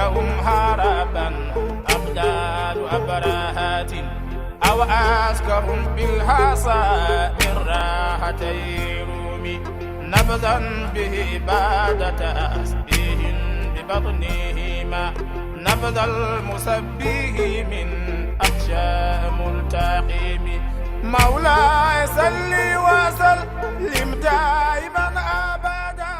أكثرهم هربا أبدال أبراهات أو أسكهم بالحصى من راحتي رومي نبذا به بعد تسبيح ببطنهما نبذ المسبه من أخشى ملتقم مولاي صل وسلم دائما أبدا.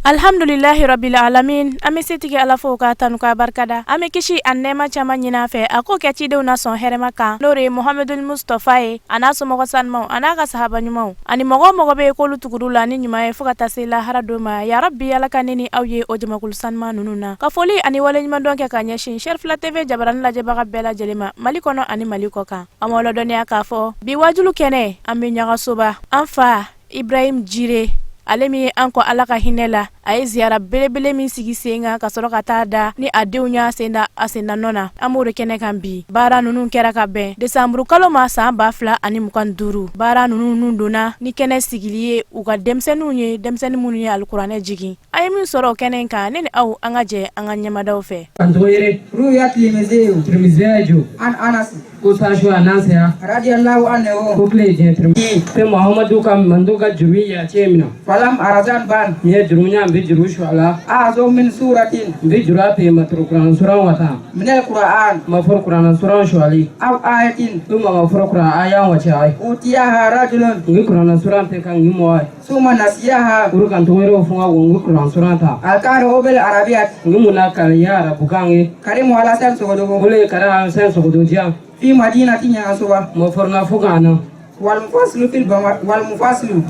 Alhamdulilahi rabbil alamin. An bɛ setigi Ala fo k'a tanu k'a barikada. An bɛ kisi ani nɛɛma caman ɲini a fɛ, a k'o kɛ cidenw na sɔn hɛrɛma kan, n'o de ye Muhammadul Mustafa ye, a n'a somɔgɔ sanumaw, a n'a ka sahaba ɲumanw, ani mɔgɔ o mɔgɔ bɛ yen k'olu tugur'u la ni ɲuman ye fo ka taa se lahara don ma. Ya rabbi, Ala ka ne ni aw ye o jamakulu sanuman ninnu na. Ka foli ani waleɲumandɔn kɛ ka ɲɛsin Sɛrifila TV jabarani lajɛbaga bɛɛ lajɛlen ma, Mali kɔnɔ ani Mali kɔ kan. An m'aw ladɔnniya k'a fɔ bi wajulu kɛnɛ, an bɛ Ɲagasoba. An fa Ibrahim Jire, ale min ye an kɔ, Ala ka hinɛ la, a ye ziyara belebele min sigi sen kan ka sɔrɔ ka taa da ni a denw y'a sen da a sen da nɔ na, an b'o de kɛnɛ kan bi. Baara ninnu kɛra ka bɛn desanburu kalo ma san 2025. Baara ninnu nun donna ni kɛnɛ sigili ye u ka denmisɛnninw ye, denmisɛnnin minnu ye alikuranɛ jigin. An ye min sɔrɔ o kɛnɛ in kan, ne ni aw, an ka jɛ an ka ɲɛmadaw fɛ. Kantoyere. روي الترمذي. Tirmiziyaju. عن أنس. Ko sasu anasya. رضي الله عنه. Ko kile diɲɛ tirmi te Muhammadu ka mando ka juru ya ce mina. فلم أر ذنبا. N ye juru ɲa n bɛ juru su a la. أعظم من سورة. N bɛ juru a pe ma turu kuran suran wata. من القرآن. Ma fɔra kuran suran suali. أو آية. Tu ma ma fɔra kuran aya wa ce ay. أوتيها رجل. N bɛ kuran suran pe kan n mɔ ay. ثم نسيها. Uru kan tɔgɔ fɔ ka n bɛ kuran suran ta. القارئ بالعربية. N bɛ mun na kan ya arabukan ye. كريم على سوغدوغو. O le kɛra sɛn sogodo diyan. في مدينة ينسوبة. Ma fɔra na fo k'an na. والمفصل في البم... والمفصل.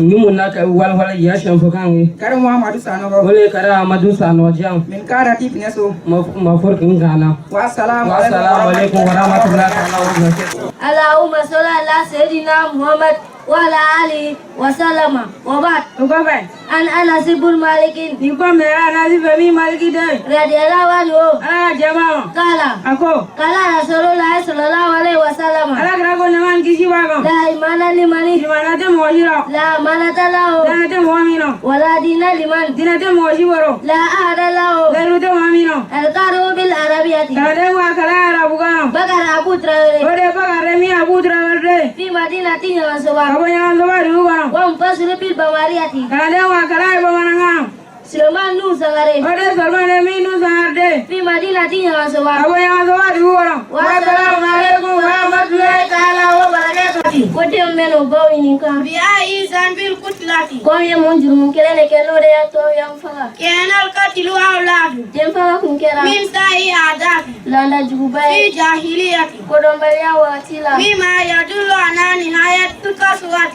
N bɛ mun na ka walawala ya sɛn fo kan ye. كريم محمد سانوغو. O le kɛra Amadu Sanɔ diyan. من قارة بنسو. Ma fɔra kin kan na. والسلام والسلام عليكم ورحمة الله تعالى وبركاته. اللهم صل على سيدنا محمد وعلى آله وسلم وبعد. O kɔfɛ. عن أنس بن مالك. Nin kɔ mɛ Anasi fɛ min Maliki den. رضي الله عنه. Ala ka jɛma ma. قال. A ko. قال رسول الله صلى الله عليه وسلم. Ala kira ko nɛɛma ni kisi b'a kan. لا إيمان لمن. Limana tɛ mɔgɔ si rɔ. لا أمانة له. Dana tɛ mɔgɔ min nɔ. ولا دين لمن. Dinɛ tɛ mɔgɔ si wɔrɔ. لا عهد له. Layidu tɛ mɔgɔ min nɔ. القارئ بالعربية. Kalanden ko a kalan arabukan na. بكر أبو تراوري. O de ye Bakari min Abu Tarawele. في مدينة ينسوبة. Ka bɔ Ɲagansoba dugu kɔnɔ. ومفسر بالبمارية. Kalanden ko a kalan ye bamanankan na. سليمان نور سنغاري. O de ye Solomani min Nu Sangare. في مدينة ينسوبة. Ka bɔ Ɲagansoba dugu kɔnɔ. والسلام عليكم ورحمة الله تعالى وبركاته. Ko denw bɛ n'o baw ɲininka. بأي ذنب قتلت. Ko an ye mun jurumu kelen de kɛ n'o de y'a to y'an faga? كان القتل أولاد. Den faga kun kɛra من سيء عادات. laada juguba في ye جاهلية. kodɔnbaliya wagati la. مما يدل على نهاية القسوة.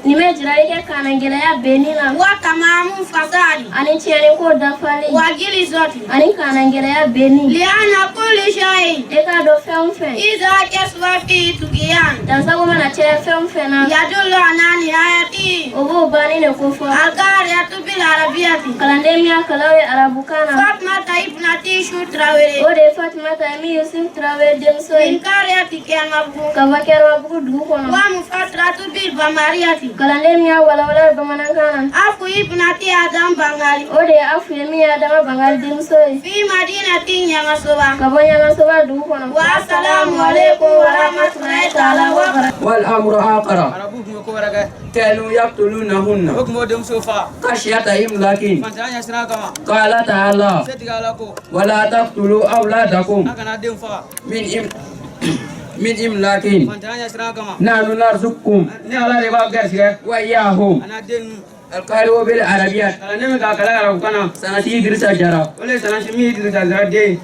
Nin bɛ jirali kɛ kana gɛlɛya benni la وتمام فساد. ani tiɲɛni ko dafali وغلظة. ani kana gɛlɛya benni. لأن كل شيء. E k'a dɔn fɛn o fɛn إذا كسر فيه طغيان. dansago mana caya fɛn o fɛn na يدل على نهايته. o b'o banni de kofɔ. القارئة بالعربية. Kalanden min y'a kalan ye arabukan na, فاطمة ابنة شو تراوري. o de ye Fatumata min Yusuf Tarawele denmuso ye من قرية كيرمابو. ka bɔ Kɛrɛmabugu dugu kɔnɔ. ومفسرة بالبمارية. Kalanden min y'a walawala bamanankan na, أفو ابنة آدم بنغالي. o de ye Afu ye min ye Adama Bangali denmuso ye في مدينة ينغصوبة. ka bɔ Ɲagasoba dugu kɔnɔ. والسلام عليكم ورحمة الله تعالى وبركاته. والأمر آخر. Arabu tun bɛ ko wɛrɛ kɛ. كانوا يقتلونهن. O tun b'o denmuso fa. خشية إملاق. Fantanya ɲɛsiran kama. قال تعالى. Setigi Ala ko. ولا تقتلوا أولادكم. A kana den faga. من إملاق. Fantanya ɲɛsiran kama. نحن نرزقكم. Ni Ala de b'a garisɛgɛ. وإياهم. A n'a den ninnu. القارئ بالعربية. Kalanden min k'a kalan arabukan na, سنتي إدريس جرى. O le ye Sanasi min Idrisa Jara den ye.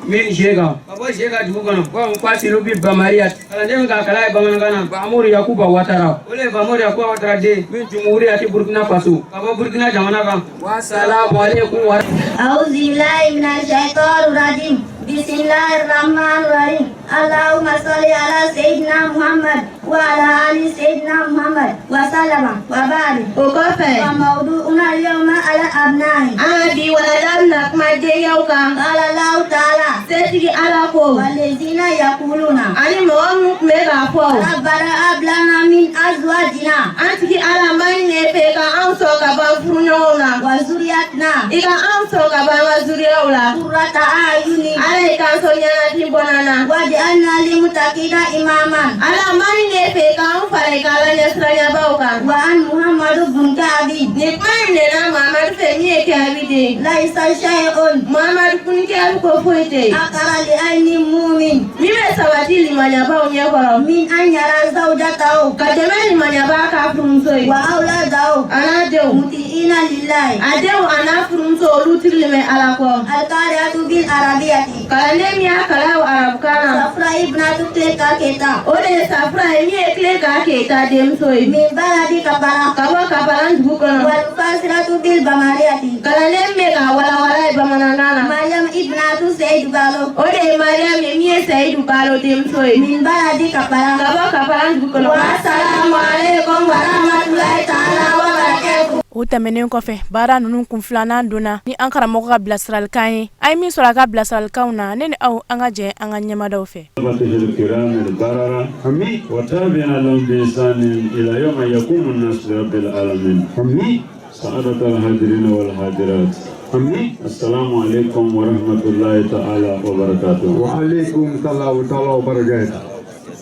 من شيغا. Ka bɔ Sega dugu kɔnɔ. ومقاتل بالبمارية. Kalanden min k'a kalan ye bamanankan na, بأمور يعقوب وترى. O le ye Famori Yakuba Watara den ye. من جمهورية بوركينا فاسو. Ka bɔ Burukina jamana kan. والسلام عليكم ورحمة أعوذ بالله من الشيطان الرجيم. بسم الله الرحمن الرحيم. اللهم صل على سيدنا محمد وعلى آل سيدنا محمد وسلم وبارك. O kɔfɛ. وموضوعنا اليوم على أبناء. An bi walada bɛna kuma denyaw kan. قال الله تعالى. Setigi Setigi Ala ko. Walezina yakuluna. Ani mɔgɔ minnu tun bɛ k'a fɔ. Rabbana ablana min azwajina. An tigi Ala ma ɲinɛ fɛ ka anw sɔn ka ban furuɲɔgɔnw na. Wa zuriyatina. I ka anw sɔn ka ban an ka zuriyaw la. Kurata ayuni. Ala ye k'an sɔn ɲɛnafin bɔnna na. Waj'alna limutakina imaman. Ala ma ɲinɛ fɛ k'anw fara i ka Ala ɲɛsiranyabaw kan. Wa an Muhammadu bun Kaabi. Nin kuma in minɛna Muhamadu fɛ min ye Kaabi den. Laysa shay'un. Muhamadu kun Kaabi ko foyi tɛ yen. Akara li ayni mumin. Min bɛ sabati limaniyabaaw ɲɛkɔrɔ. Min an yara zawjatahu. Ka tɛmɛ limaniyabaa ka furumuso ye. Wa awladahu. A n'a denw. Muti'ina lillahi. A denw a n'a furumuso olu tirilen bɛ Ala kɔ. Alqari'atu bil arabiyati. Kalanden min y'a kalan arabukan na. Safura ibnatu Tileka Keita. O de ye Safura ye min ye Tileka Keita denmuso ye. Min baladi Kabala. Ka bɔ Kabalan dugu kɔnɔ. Walfasiratu bil bamariyati. Kalanden min bɛ k'a walawala ye bamanankan na. Mariam ibnatu Seyidu Balo. O de ye Mariam ye min ye Seyidu Balo denmuso ye. Min baladi Kabala. Ka bɔ Kabalan dugu kɔnɔ. Wassalamu alaikum warahmatullahi ta'ala wabarakatuh. O tɛmɛnen kɔfɛ, baara ninnu kun filanan donna ni an karamɔgɔ ka bilasiralikan ye. A ye min sɔrɔ a ka bilasiralikanw na, ne ni aw, an ka jɛ an ka ɲɛmadaw fɛ. الكرام البررة وتابعنا لهم بإحسان إلى يوم يقوم الناس لرب العالمين. سعادة الحاضرين والحاضرات، السلام عليكم ورحمة الله تعالى وبركاته. وعليكم السلام تعالى وبركاته.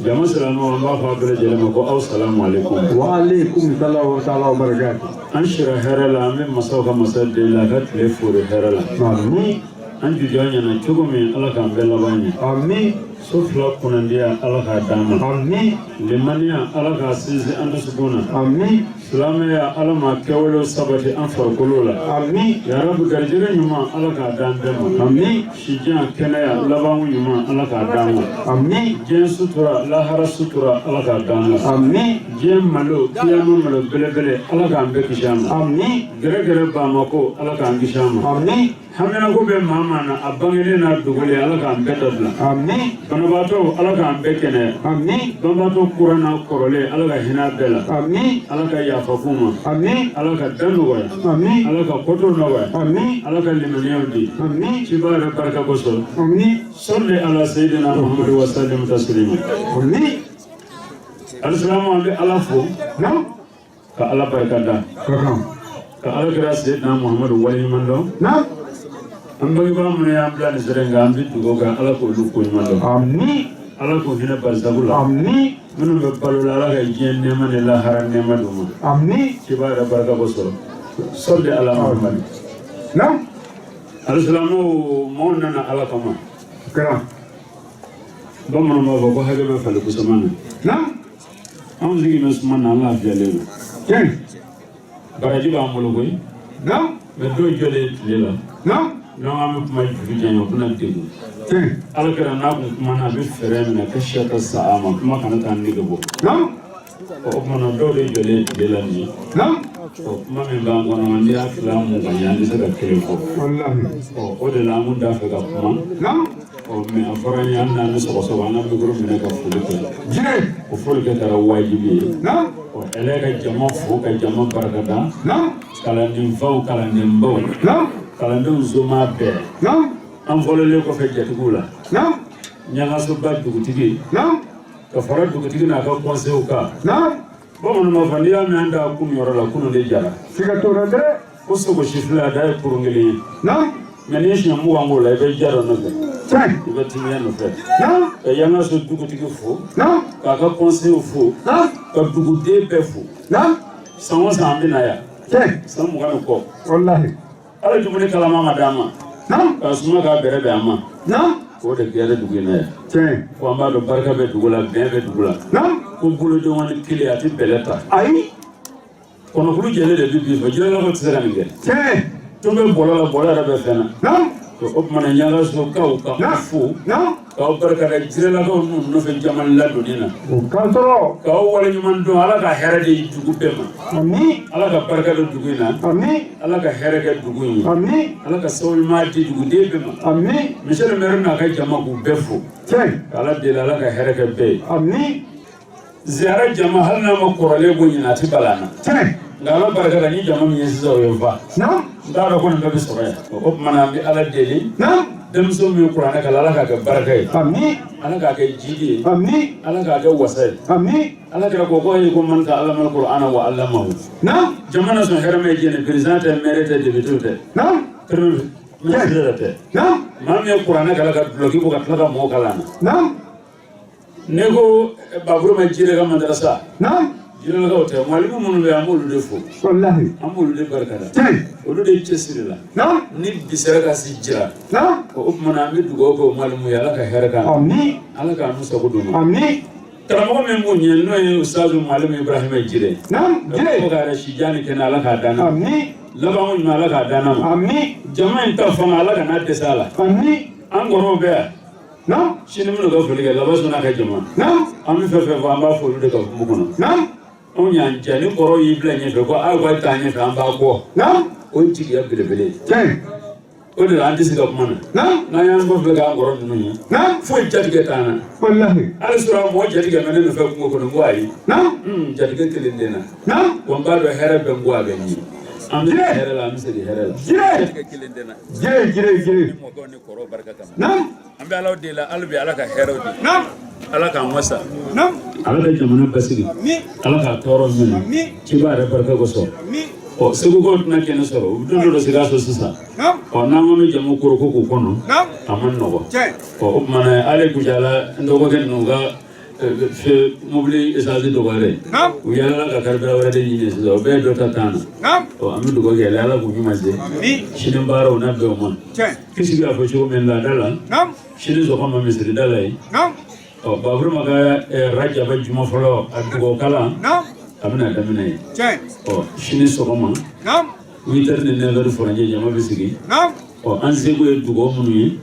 Jama silamɛw, an b'a fɔ a bɛɛ lajɛlen ma ko aw salamu aleykum. وعليكم السلام تعالى وبركاته. An sira hɛrɛ la, an bɛ masaw ka masa deli a ka tile fori hɛrɛ la. آمين. An jujɔ ɲɛna cogo min, Ala k'an bɛɛ laban ɲɛ. آمين. So fila kunnandiya, Ala k'a d'an ma. آمين. Limaniya, Ala k'a sinsin an dusukun na. آمين. Silamɛya, Ala ma kɛwalew sabati an farikolo la. آمين. Yarabi, garijɛgɛ ɲuman, Ala k'a d'an bɛɛ ma. آمين. Sijan, kɛnɛya, labanko ɲuman, Ala k'a d'an ma. آمين. Diɲɛ sutura, lahara sutura, Ala k'a d'an ma. آمين. Diɲɛ malo, kiyama malo belebele, Ala k'an bɛɛ kisi a ma. آمين. Gɛrɛgɛrɛ bamako, Ala k'an kisi a ma. آمين. Haminako bɛ maa maa na, a bangelen n'a dogolen, Ala k'an bɛɛ dabila. آمين. Banabaatɔw, Ala k'an bɛɛ kɛnɛya. آمين. Banbaatɔ kura n'a kɔrɔlen, Ala ka hinɛ bɛɛ la. آمين. Ala ka yafa k'u ma. آمين. Ala ka da nɔgɔya. آمين. Ala ka koto nɔgɔya. آمين. Ala ka limaniyaw di. آمين. Ciba yɛrɛ barika kosɔn. آمين. صل على سيدنا محمد وسلم تسليما. آمين. Alisilamu, an bɛ Ala fo نعم. ka Ala barika da كرم. ka Ala kira Seyidina Muhamadu waleɲuman dɔn. نعم. An bangebaa minnu y'an bila nin sira in kan, an bɛ dugawu kɛ, Ala k'olu ko ɲuman dɔn. آمين. Ala k'u hinɛ barisaku la. آمين. Minnu bɛ balo la, Ala ka diɲɛ nɛɛma ni lahara nɛɛma d'u ma. آمين. Ciba yɛrɛ barika kosɔn. صل على محمد. نعم. Alisilamɛw, maaw nana Ala kama. كرم. Bamananw b'a fɔ ko hakɛ bɛ fali kusama na. نعم. Anw sigi bɛ suma na, an lafiyalen don. كين. Baraji b'an bolo koyi. نعم. Mɛ dɔw jɔlen tile la. نعم. N'an k'an bɛ kuma juru janya, o bɛna degun. كين. Ala kɛra n'a kun kumana, a bɛ fɛɛrɛ minɛ ka siya ka sa a ma, kuma kana taa nege bɔ. نعم. Ɔ, o tuma na, dɔw de jɔlen tile la nin ye. نعم. Ɔ, kuma min b'an kɔnɔ, n'i y'a tila 20 ye, an tɛ se ka kelen fɔ. والله. Ɔ, o de la an kun t'a fɛ ka kuma. نعم. Ɔ, mɛ a fɔra an ye, an n'an bɛ sɔgɔsɔgɔ, an ka micro minɛ ka foli kɛ. جري. O foli kɛ kɛra wajibi ye. نعم. Ɔ, ale ka jama fo ka jama barikada. نعم. Kalandenfaw, kalandenbaw, نعم. kalandenw somɔgɔ bɛɛ. نعم. An fɔlɔlen kɔfɛ jatigiw la, نعم. Ɲagasoba dugutigi نعم. ka fara dugutigi n'a ka conseil kan. نعم. Bamananw b'a fɔ, n'i y'a mɛn an da kunun yɔrɔ la, kunun de jara. Siga t'o la dɛ. Ko sogo si fila, a da ye kurun kelen ye. نعم. Mɛ n'i ye siɲɛ 20 k'o la, i bɛ ja dɔ nɔfɛ, tiɲɛ. I bɛ timiya nɔfɛ. نعم. Ka Yangaso dugutigi fo, نعم. k'a ka conseil fo, نعم. ka duguden bɛɛ fo. نعم. San o san an bɛ na yan, tiɲɛ. san 20 ni kɔ. والله. Ala dumuni kalama ka d'an ma, نعم. ka suma k'a bɛrɛ bɛn an ma. نعم. O de kɛra dugu in na yan. Tiɲɛ. Ko an b'a dɔn barika bɛ dugu la, bɛn bɛ dugu la. نعم. Ko bolodenwani kelen a tɛ bɛlɛ ta. Ayi. Kɔnɔkulu jɛlen de bɛ bi fɛ, jɛlɛlakaw tɛ se ka nin kɛ. Tiɲɛ. Tun bɛ bɔlɔ la, bɔlɔ yɛrɛ bɛ fɛn na. نعم. O tuma na, Ɲagasokaw ka aw fo, نعم. k'aw barika da jiralakaw n'u nɔfɛ jama ladonni na, O kan sɔrɔ. k'aw waleɲuman dɔn. Ala ka hɛrɛ di dugu bɛɛ ma. آمين. Ala ka barika don dugu in na. آمين. Ala ka hɛrɛ kɛ dugu in ye. آمين. Ala ka sababu ɲuman di duguden bɛɛ ma. آمين. Monsieur le maire n'a ka jama, k'u bɛɛ fo, Tiɲɛ. k'Ala deli, Ala ka hɛrɛ kɛ bɛɛ ye. آمين. Ziyara jama, hali n'a ma kɔrɔlen bɔ ɲinɛ, a tɛ bala an na. Tiɲɛ. Nka Ala barika la, ni jama min ye sisan, o ye n fa. نعم. N t'a dɔn ko nin bɛɛ bɛ sɔrɔ yan. O tuma na an bɛ Ala deli. Denmuso min ye kuranɛ kalan, Ala k'a kɛ barika ye. Ala k'a kɛ jidi ye. Ala k'a kɛ wasa ye. Ala kɛra ko ko ye ko man ta alama Kur'ana wa allamahu. Jamana sɔn hɛrɛ ye diɲɛ président tɛ, maire tɛ, député tɛ. Premier ministre yɛrɛ tɛ. Maa min ye kuranɛ kalan ka dulɔki bɔ ka tila ka mɔgɔw kalan na. Ne ko Baburu ma Jire ka madarasa. Jirelakaw tɛ, mwalimu minnu bɛ yen, an b'olu de fo. An b'olu de barika da. Olu de cɛsiri la. Ni bi sera ka si jira. O tuma na an bɛ dugawu kɛ o mwalimu ye, Ala ka hɛrɛ k'an. Ala k'an n'u sago d'u ma. Karamɔgɔ min b'u ɲɛ n'o ye Ustazu Mwalimu Ibrahima Jire. Jire. Ko ka yɛrɛ si jan ni kɛnɛ, Ala k'a d'an ma. Labanko ɲuman, Ala k'a d'an ma. Jama in ta fanga, Ala kana dɛsɛ a la. An kɔrɔw bɛ yan. Sini minnu ka foli kɛ laban sɔnna ka jama. An bɛ fɛn fɛn fɔ, an b'a fɔ olu de ka hukumu kɔnɔ. Anw y'an diya ni kɔrɔw y'i bila ɲɛfɛ ko aw ka taa ɲɛfɛ, an b'a kɔ. O ye jigiya belebele ye. O de la an tɛ se ka kuma na. N'an y'an kɔ filɛ k'an kɔrɔ ninnu ye. Foyi jatigɛ t'an na. Hali sɔrɔ mɔgɔ jatigɛ bɛ ne nɔfɛ kungo kɔnɔ, n ko ayi. Jatigɛ kelen tɛ n na. Wa n b'a dɔn hɛrɛ bɛ n kɔ, a bɛ n ɲɛ. An bɛ hɛrɛ la, an bɛ segin hɛrɛ la. Jatigɛ kelen tɛ n na. Ni mɔkɛw ni kɔrɔw barika kama. An bɛ Ala deli hali bi, Ala ka hɛrɛw di. Ala k'an wasa. Ala ka jamana basigi. Ala k'a tɔɔrɔ minɛ. Ciba yɛrɛ barika kosɔn. Ɔ segukaw tɛna kɛnɛ sɔrɔ, u bɛ don dɔ Sikaso sisan. Ɔ n'an ko bɛ jamu koroko k'u kɔnɔ, a man nɔgɔ. Ɔ o tuma na hali Kucala n dɔgɔkɛ ninnu ka mobili esansi dɔgɔyara ye. U yaalala ka carburant wɛrɛ de ɲini sisan, o bɛɛ ye dɔ ta tan na. Ɔ an bɛ dugawu kɛ Ala k'u ɲuman se. Sini baaraw n'a bɛn o ma. Kisi b'a fɔ cogo min laada la. Sini sɔgɔma misiri da la yen. Ɔ Baburu ma ka Rajaba juma fɔlɔ a dugawu kalan. A bɛna daminɛ yen. Ɔ sini sɔgɔma. 8h ni 9h furancɛ jama bɛ sigi. Ɔ an seko ye dugawu minnu ye.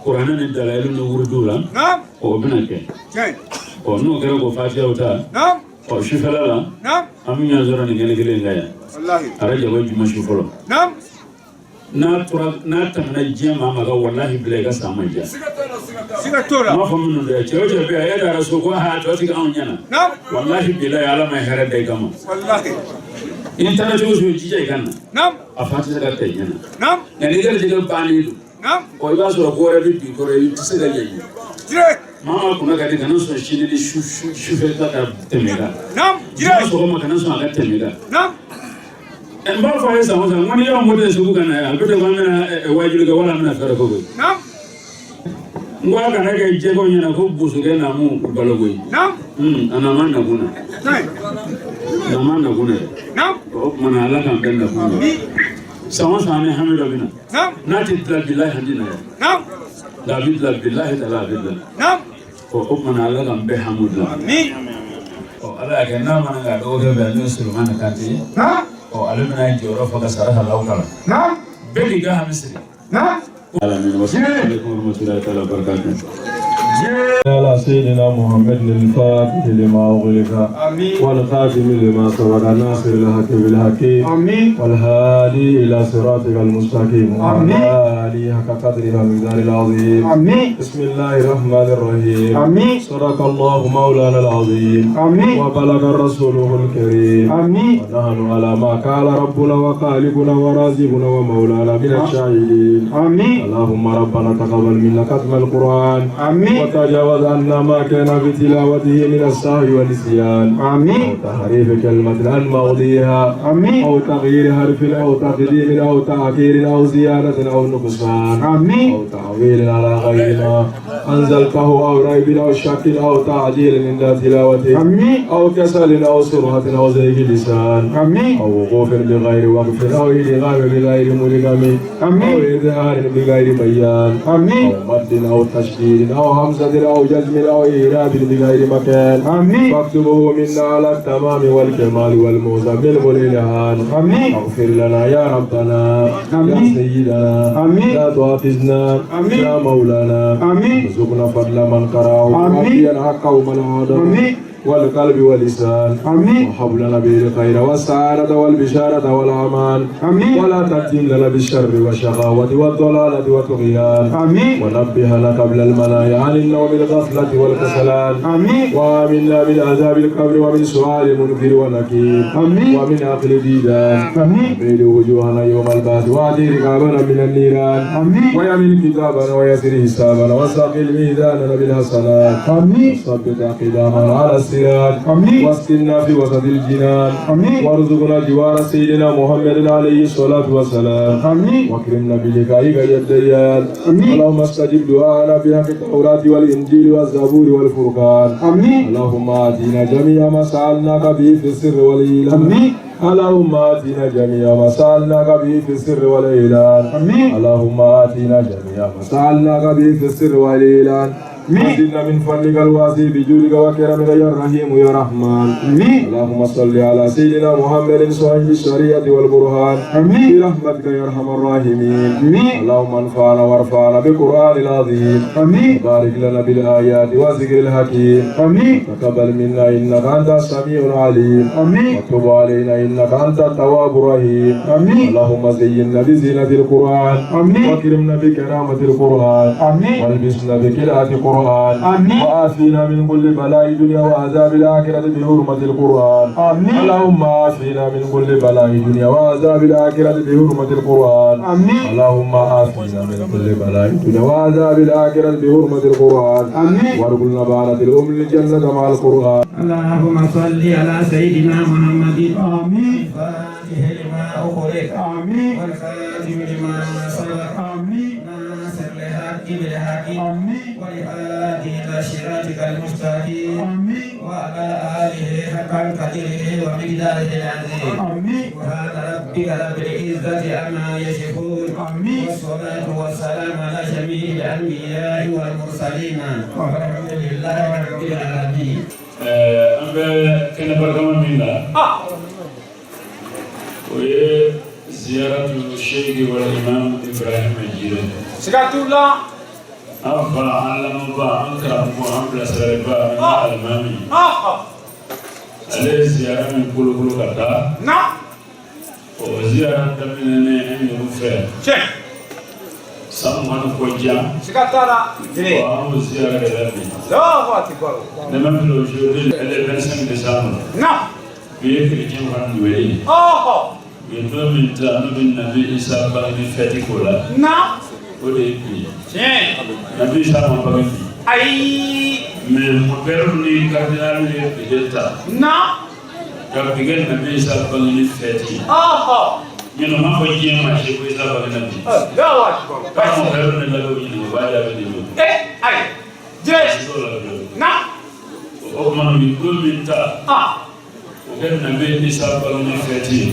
Kuranɛ ni dalayilu ni wurudiw la. Ɔ o bɛna kɛ. Ɔ n'o kɛra k'o fatiyaw ta. Ɔ sufɛla la. An bɛ ɲɔgɔn sɔrɔ nin kɛnɛ kelen in kan yan. Arajaba juma su fɔlɔ. N'a tora n'a tɛmɛna diɲɛ maa ma ka walahi bila i ka san ma diya. N m'a fɔ minnu dɛ, cɛ o cɛ bɛ yan e taara so ko aa tɔ ti anw ɲɛna. Walahi bilahi Ala ma hɛrɛ da i kama. I taara cogo o cogo jija i ka na. A fa tɛ se ka kɛ ɲɛna. Nka n'i garijɛgɛ bannen don. Ɔ i b'a sɔrɔ ko wɛrɛ bɛ bin kɔrɔ i tɛ se ka ɲɛ. Maa maa kunna ka di kana sɔn sini ni sufɛ ta ka tɛmɛ kan. Juma sɔgɔma kana sɔn a ka tɛmɛ kan. N b'a fɔ a ye san o san, n ko n'i y'anw moto ye sugu ka na yan, a bɛ ko an bɛna wajuli kɛ wala an bɛna fɛɛrɛ kɛ koyi. N ko a kana kɛ jɛgɛw ɲɛna ko bosokɛ namu balo koyi. A nama nakun na. Nama nakun na dɛ. O tuma na Ala k'an bɛn nakun na. San o san ni hami dɔ bɛ na. N'a tɛ dilan bilahi an tɛ na yan. Nka a bɛ dilan bilahi taala a bɛ dilan. O tuma na Ala k'an bɛɛ hamu dilan. Ɔ Ala y'a kɛ n'a mana k'a dɔgɔkɛ bɛ yan n'o ye Solomani Kante ye. Ɔ ale bɛna jɔyɔrɔ fa ka saraka law kalan. Bɛɛ k'i ka hami siri. Alamin wa salaamu aleykum wa rahmatulahi taala wa barakatuh. على سيدنا محمد الفاتح لما أغلق والخاتم لما سبق ناصر الحق بالحق والهادي إلى صراطك المستقيم وعلى آله حق قدره ومقداره العظيم. بسم الله الرحمن الرحيم. صدق الله مولانا العظيم وبلغ رسوله الكريم. ونحن على ما قال ربنا وخالقنا ورازقنا ومولانا من الشاهدين. اللهم ربنا تقبل منا ختم القرآن وتجاوز عنا ما كان في تلاوته من السهو والنسيان أو تحريف كلمة عن موضعها أو تغيير حرف أو تقديم أو تأخير أو زيادة أو نقصان أو تعويل على غير ما أنزلته أو ريب أو شك أو تعجيل عند تلاوته أو كسل أو سرعة أو زيغ لسان أو وقوف بغير وقف أو إدغام بغير ملغم أو إظهار بغير بيان أو مد أو تشديد أو همزة أو جزم أو إعراب بغير مكان. فاكتبه منا على التمام والكمال والمزمل والإلهان. اغفر لنا يا ربنا يا سيدنا لا تؤاخذنا يا مولانا. ارزقنا فضل من قرأه وأديا حقه من عاد. والقلب واللسان. آمين. وهب لنا به الخير والسعادة والبشارة والأمان. آمين. ولا تبتلنا لنا بالشر والشقاوة والضلالة والطغيان. آمين. ونبهنا قبل المنايا عن النوم الغفلة والكسلان. آمين. وآمنا من عذاب القبر ومن سؤال منكر ونكير. آمين. ومن عقل ديدان. آمين. بيد وجوهنا يوم البعث وأعطي رقابنا من النيران. آمين. ويمن كتابنا ويسر حسابنا وساقل ميزاننا بالحسنات. آمين. وثبت أقدامنا على الصراط. آمين. واسكننا في وسط الجنان. آمين. وارزقنا جوار سيدنا محمد عليه الصلاة والسلام. آمين. واكرمنا بلقائك يا الديان. آمين. اللهم استجب دعاءنا بحق التوراة والإنجيل والزبور والفرقان. آمين. اللهم آتنا جميع ما سألناك به في السر والإعلان. آمين. اللهم آتنا جميع ما سألناك به في السر والإعلان. آمين. اللهم آتنا جميع ما سألناك به في السر والإعلان. وزدنا من فضلك الواسع بجودك وكرمك يا رحيم يا رحمن. آمين. اللهم صل على سيدنا محمد صاحب الشريعة والبرهان. آمين. برحمتك يا أرحم الراحمين. آمين. اللهم انفعنا وارفعنا بالقرآن العظيم. آمين. بارك لنا بالآيات والذكر الحكيم. آمين. تقبل منا إنك أنت السميع العليم. آمين. وتب علينا إنك أنت التواب الرحيم. آمين. اللهم زينا بزينة القرآن. آمين. وكرمنا بكرامة القرآن. آمين. والبسنا بكلاءة القرآن. آمين. وآفينا من كل بلاء الدنيا وعذاب الآخرة بحرمة القرآن. آمين. اللهم آفينا من كل بلاء الدنيا وعذاب الآخرة بحرمة القرآن. آمين. اللهم آفينا من كل بلاء الدنيا وعذاب الآخرة بحرمة القرآن. آمين. وارزقنا بعد الأم الجنة مع القرآن. اللهم صل على سيدنا محمد. آمين. الفاتح لما أغلق. آمين. والخاتم لما سبق. آمين. ناصر الحق بالحق. آمين. والهادي إلى صراطك المستقيم. آمين. وعلى آله حق قدره ومقداره العظيم. آمين. سبحان ربك رب العزة عما يصفون. آمين. والصلاة والسلام على جميع الأنبياء والمرسلين والحمد لله رب العالمين. An bɛ kɛnɛ barikama min na, o ye ziyaratu Sheikh wal Imam Ibrahim Jire. Siga t'u la. An fa, an lamɔba, an karamɔgɔ, an bilasiraliba, an ka alimami, ale ye ziyara min kolokolo ka taa, o ziyara daminɛnen an yɛrɛ fɛ san 20 ni kɔ jan. Siga t'a la. Bon, an b'o ziyara de la bi. Allahu akbar. Ne ma fili, aujourd'hui le 25 décembre, bi ye chrétien fana Noël ye. U ye don min ta n'u bɛ Nabi Isa bangeni fɛti k'o la, o de ye bi ye. Nabi Isa ma bange bi. Ayi. Mais mɔpɛriw ni cardinal ye bi de ta ka bi kɛ Nabi Isa bangeni fɛti ye. Ɲinɛ ma fɔ diɲɛ maa si ko Isa bangena bi. Allahu akbar. K'a mɔpɛriw ni lamɛnw ɲininka, u b'a jaabi de o. Ayi. Jire. T'o la bilen. O tuma na, u ye don min ta o kɛ Nabi Isa bangeni fɛti ye,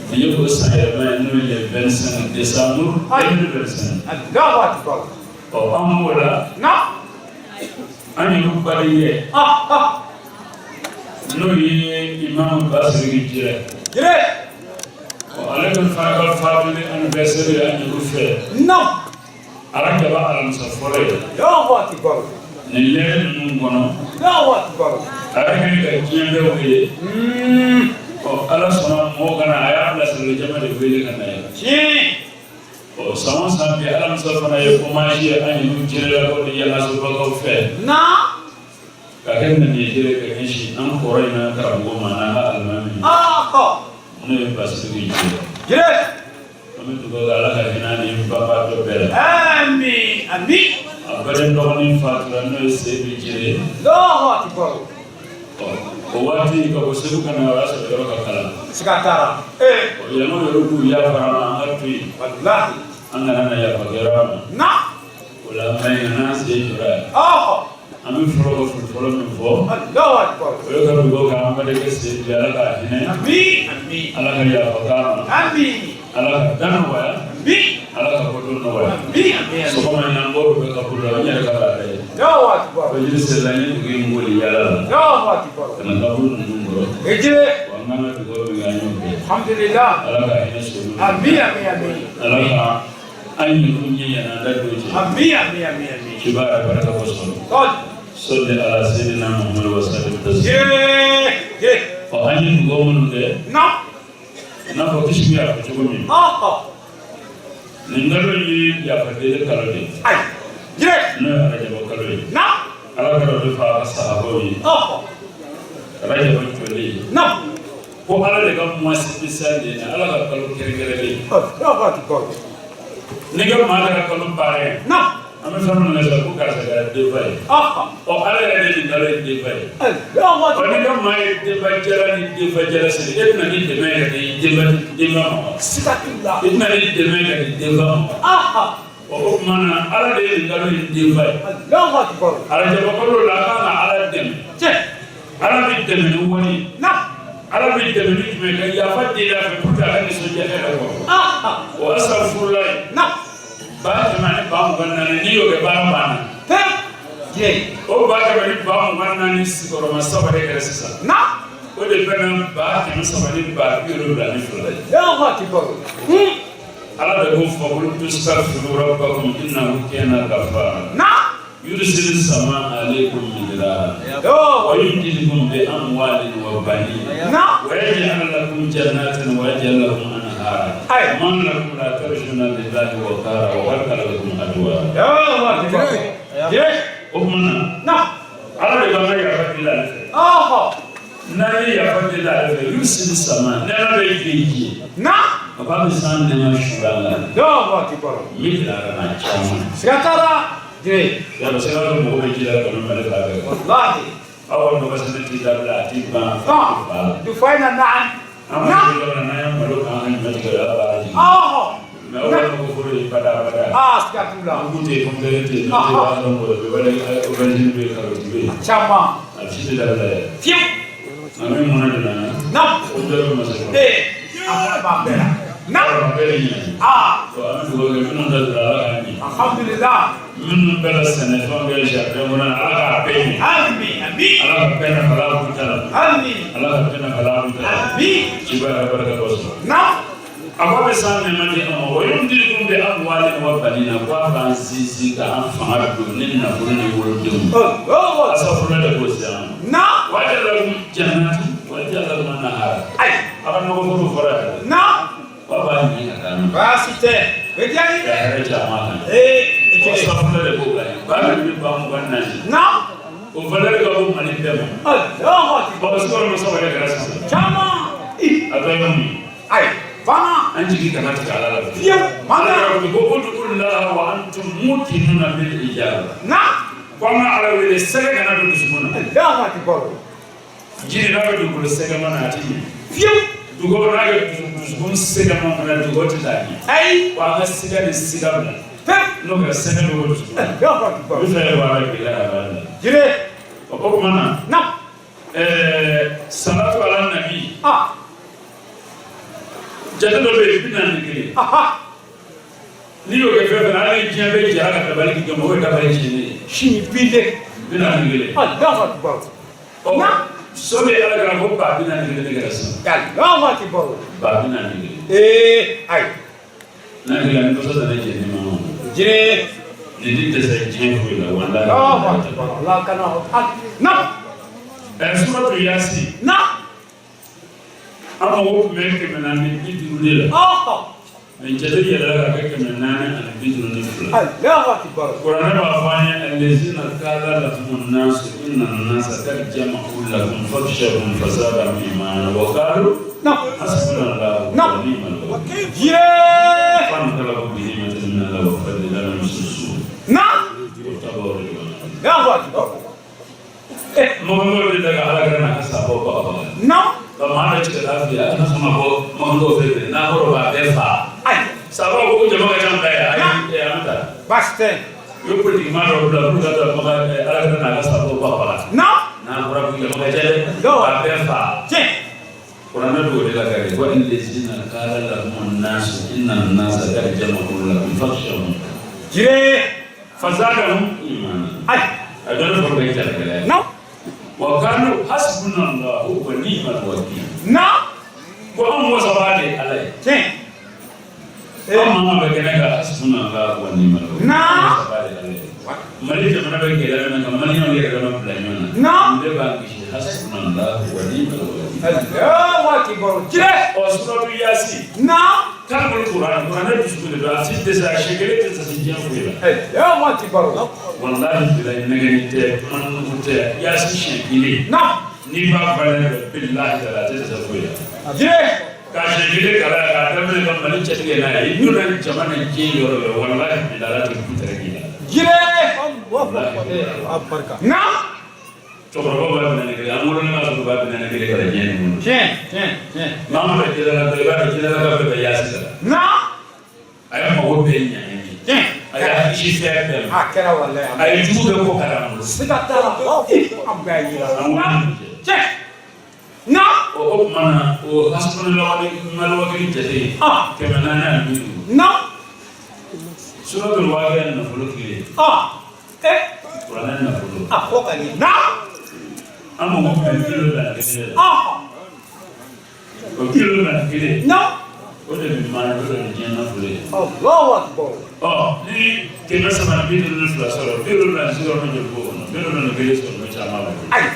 bi ye o san yɛlɛma ye, n'o ye le 25 décembre 2025. Allahu akbar. Ɔ, an b'o la, an yɛrɛ badenkɛ, n'o ye Imam Basiriki Jire. Jire. Ɔ, ale bɛ fana ka fatuli anniversaire ye an yɛrɛ fɛ. Ala kaba alamisa fɔlɔ ye. Allahu akbar. Nin lɛrɛ ninnu kɔnɔ, Allahu akbar. a yɛrɛ kɛlen ka diɲɛ bɛɛ wele. Ɔ, Ala sɔnna mɔgɔw ka na, a y'a bilasirali jama de wele ka na ye. Ɔ, san o san, bi alamisa fana ye hommage ye an yɛrɛ jirelakaw ni yalasobagaw fɛ, ka kɛ ŋaniye jire ka ɲɛsin an kɔrɔ in n'an karamɔgɔ ma, n'an ka alimami, n'o ye Basiriki Jire. Jire. An bɛ dugawu kɛ, Ala ka hinɛ ni banbaatɔ bɛɛ la. Amin. Amin. A baden dɔgɔnin fatura, n'o ye Seyidu Jire. Allahu akbar. Ɔ, o waati ka bɔ Segu ka na, o y'a sɔrɔ yɔrɔ ka kalan. Siga t'a la. Ɔ, yan'o yɛrɛ k'u yafara ma, an ka to yen. Wallahi. An kana na yafa kɛra ma. O la, an bɛ n'an sen jɔra yan. An bɛ fɔlɔ ka foli fɔlɔ min fɔ, Allahu akbar. o ye ka dugawu kɛ an badenkɛ Seyidu ye, Ala k'a hinɛ. Amin. Amin. Ala ka yafa k'a ma. Amin. Ala ka da nɔgɔya. Amin. Ala ka kodɔn nɔgɔya. Amin. Amin. Sɔgɔma in na, n bɔr'o bɛɛ ka bolo la, n yɛrɛ ka laada ye. Allahu akbar. Fajiri sera, n ye dugu in boli yaala la Allahu akbar. ka na kaburu ninnu kɔrɔ. Ejire. Wa n kan ka dugawu min kɛ, an y'o kɛ. Alhamdulillah. Ala ka hinɛ Seyidu la. Amin. Amin. Amin. Ala ka an yɛrɛ ɲɛ yɛlɛ an da don cɛ. Amin. Amin. Amin. Amin. Kiba yɛrɛ barika kosɔn. Tɔl. Salli ala sayyidina Muhammad wa sallim taslim. Ɔ, an ye dugawu minnu kɛ, i n'a fɔ kisi y'a fɔ cogo min, nin kalo in ye yafa deli kalo de ye, n'o ye arajaba kalo ye. Ala ka dɔ fɔ a ka sahabaw ye, arajaba jɔlen ko Ala de ka mois spécial de ye, Ala ka kalo kɛrɛnkɛrɛnlen ye. N'i ka maa ka kalo baara ye, an bɛ fɛn minnu kɛ sisan ko karisa kɛra denba ye. Ɔ, Ala yɛrɛ de nin kalo ye denba ye. Ɔ, n'i ka maa ye denba jala ni denba jala siri, e bɛna ni dɛmɛ ye ka di denba ma wa? I bɛna ni dɛmɛ ye ka di denba ma wa? Ɔ, o tuma na Ala de ye nin kalo in denba ye. Arajaba kalo la, a kan ka Ala dɛmɛ. Ala bɛ dɛmɛ ni wari ye. Ala bɛ dɛmɛ ni jumɛn ka yafa deli a fɛ pour que a ka nisɔndiya hɛrɛ kɔrɔ. O asafurula ye. 1404, n'i y'o kɛ, baara banna. O 1404 sigiyɔrɔma saba de kɛra sisan. O de bɛnna 372.72. Ala de ko faqultu astaghfiru rabbakum innahu kana ghaffara. Yursilu sama alaykum midrara. Wa yumdidukum bi amwalin wa banin. Wa yaj'al lakum jannatin wa yaj'al lakum anhara. Man lakum la tarjuna lillahi wa qara wa khalaqa lakum adwara. O tuma na, Ala de b'an ka yafa deli ale fɛ. N'an ye yafa deli ale fɛ, yursilu sama, nɛɛma bɛ jigin ji ye. A b'a bɛ san nɛɛma su a la. Midrara na caman. Yala sɛgɛ dɔ mɔgɔ bɛ ji la kanu mali k'a bɛɛ. Aw ka nɔgɔ sɛnɛ ti dabila, a ti ban. An b'a fɔ yɔrɔ n'an ye malo k'an ka ɲɔ tigɛ, ala b'a jigin. Mɛ aw ka nɔgɔ foro ye bada bada. Mugu tɛ yen, pɔmpɛri tɛ yen, n'o tɛ b'a dɔn mɔgɔ bɛ wale aubergine bɛ yen, karɔti bɛ yen. A si tɛ dabila yɛrɛ. Nka min mɔnɛ donna n na, o bɛɛ bɛ masa kɔnɔ. A bɛɛ de ɲɛna. An bɛ dugawu kɛ minnu ta donna Ala k'a ɲɛ. Minnu bɛ ka sɛnɛfɛnw kɛ jardin kɔnɔ, Ala k'a bɛɛ ɲɛ. Ala ka bɛɛ nafa la k'u ta la. Ala ka bɛɛ nafa la k'u ta la. Ciba yɛrɛ barika kosɔn. A ko a bɛ san nɛɛma di an ma. Wa yumdidukum bi amwalin wa banina, ko a b'an sinsin k'an fanga don ni nafolo ni wolodenw. Asafurula de b'o se an ma. Wa ja'ala lakum jannatin wa ja'ala lakum anhara. A ka nɔgɔ foro fɔra yɛrɛ. Wa b'a ɲini ka d'an ma. Ka hɛrɛ caman kan. Asafurula de b'o kan ye. 1024. O valeur ka bon Mali bɛɛ ma. Ɔ, sigiyɔrɔma saba de kɛra sisan. A tɔ ye mun ye? An jigi kana tigɛ Ala la fiyewu. Ala yɛrɛ ko ud'ullaha wa antum muqinuna bil ijaba. Ko an ka Ala wele, sɛgɛ kana don dusukun na. Jiri n'a bɛ dugukolo sɛgɛma na, a ti ɲɛ. Dugukolo n'a kɛ dusukun sɛgɛma fana, dugukolo tɛ taa ɲɛ. Wa an ka siga ni siga bila. N'o kɛra, sɛgɛ bɛ bɔ dusukun na. O bɛ fɛ bɔ ala gɛlɛya a b'a la. O tuma na, salatu ala nabi. Jate dɔ bɛ yen, 41. N'i y'o kɛ fɛn fɛn na, hali ni diɲɛ bɛɛ jɛra ka dabali k'i kama, o ye dabali tiɲɛnen ye. 41. Ɔ, so bɛ Ala kɛra ko 41 de kɛra sisan. 41. N'a kɛra ni kɔsɔ nana jɛni ma, nin ti dɛsɛ diɲɛ foyi la, walahi. Ɛ, suratu Yasin. An mago tun bɛ 450 de la. Mɛ jate yɛlɛla ka kɛ 452. Kuranɛ b'a fɔ an ye allazina qala lahumun nasu inna nasa qad jama'u lakum fakhshawhum fazadahum imana wa qalu hasbunallahu wa ni'mal wakeel. Fanqalabu bi ni'matin min Allah wa fadlin lam yamsasuhum wattaba'u ridwan. Mɔgɔ de da ka Ala kɛra n'a ka sahabaw baga. Ka maa dɔ ci ka taa fili, a kana sɔn ka bɔ mɔgɔ fɛ yen n'a kɔrɔ b'a bɛɛ fa. Sahabaw ko jama ka ca an ta ye, ayi, an ta. U ye politiki maa dɔw bila pour ka taa maga Ala kɛra n'a ka sahabaw baga. N'a fɔra ko jama ka ca dɛ, k'a bɛɛ fa. Kuranɛ b'o de la ka kɛ wa allazina qala lahumun nasu inna nasa qad jama'u lakum fakhshawhum fazadahum imana. A dɔnni fɔlɔ bɛ jalakɛla ye. Wa qalu hasbunallahu wa ni'mal wakil. Ko anw wasabaa de ye Ala ye. Anw maa bɛ kɛnɛ kan, hasbunallahu wa ni'mal wakil. Anw wasabaa de ye Ala ye. Mali jamana bɛ gɛlɛya min na ka maliyɛnw yɛrɛ dama bila ɲɔgɔn na. Naam. Ne b'a kisi hasbunallahu wa ni'mal wakil. Allahu akbar. Jire. Ɔ suratu Yasin. Naam. K'ale kuranɛ kuranɛ dusukun de don a si tɛ se a siɲɛ kelen tɛ se diɲɛ foyi la. Allahu akbar. Walahi bilahi nɛgɛni tɛ kuma nugu tɛ Yasin siɲɛ kelen. Naam. N'i b'a valeur dɔn bilahi taala a tɛ dɛsɛ foyi la. Jire. K'a siɲɛ kelen kalan k'a daminɛ ka Mali cɛtigɛ n'a ye i donna jama ni diɲɛ yɔrɔ bɛɛ walahi bilahi ala tɛ ku tɛrɛ k'i la. Jire. Naam. Cɛkɔrɔbaw b'a minɛ ni kelen an wololen b'a sɔrɔ u b'a minɛ ni kelen kalan diɲɛ nin kɔnɔ. Tiɲɛ tiɲɛ tiɲɛ. Maa min bɛ jɛgɛ la i b'a dɔn jɛgɛ la bɛɛ bɛ yaasi la. Naam. A ye mago bɛɛ ɲɛ an ye. Tiɲɛ. A y'a kisi fɛn bɛɛ ma. A kɛra walayi. A ye jugu bɛɛ kɔ kari an bolo. Siga t'a la. An bɛɛ yira. An wololen don cɛ. Tiɲɛ. Naam. O tuma na o hasbunallahu wa ni'mal wakil jate. Ah. 450. Naam. Suratul Waqi'a nafolo tile. Ah. Eh. Kuranɛ nafolo. A fɔ ka ɲɛ. Naam. An mago bɛ kilo la kelen la. Ah. O kilo la kelen. Naam. O de bɛ maana o de bɛ diɲɛ nafolo ye. Allahu akbar. Ɔ ni 352 sɔrɔ 76 joli b'o kɔnɔ 71 sɔrɔ n'o caman b'o kɔnɔ. Ayi.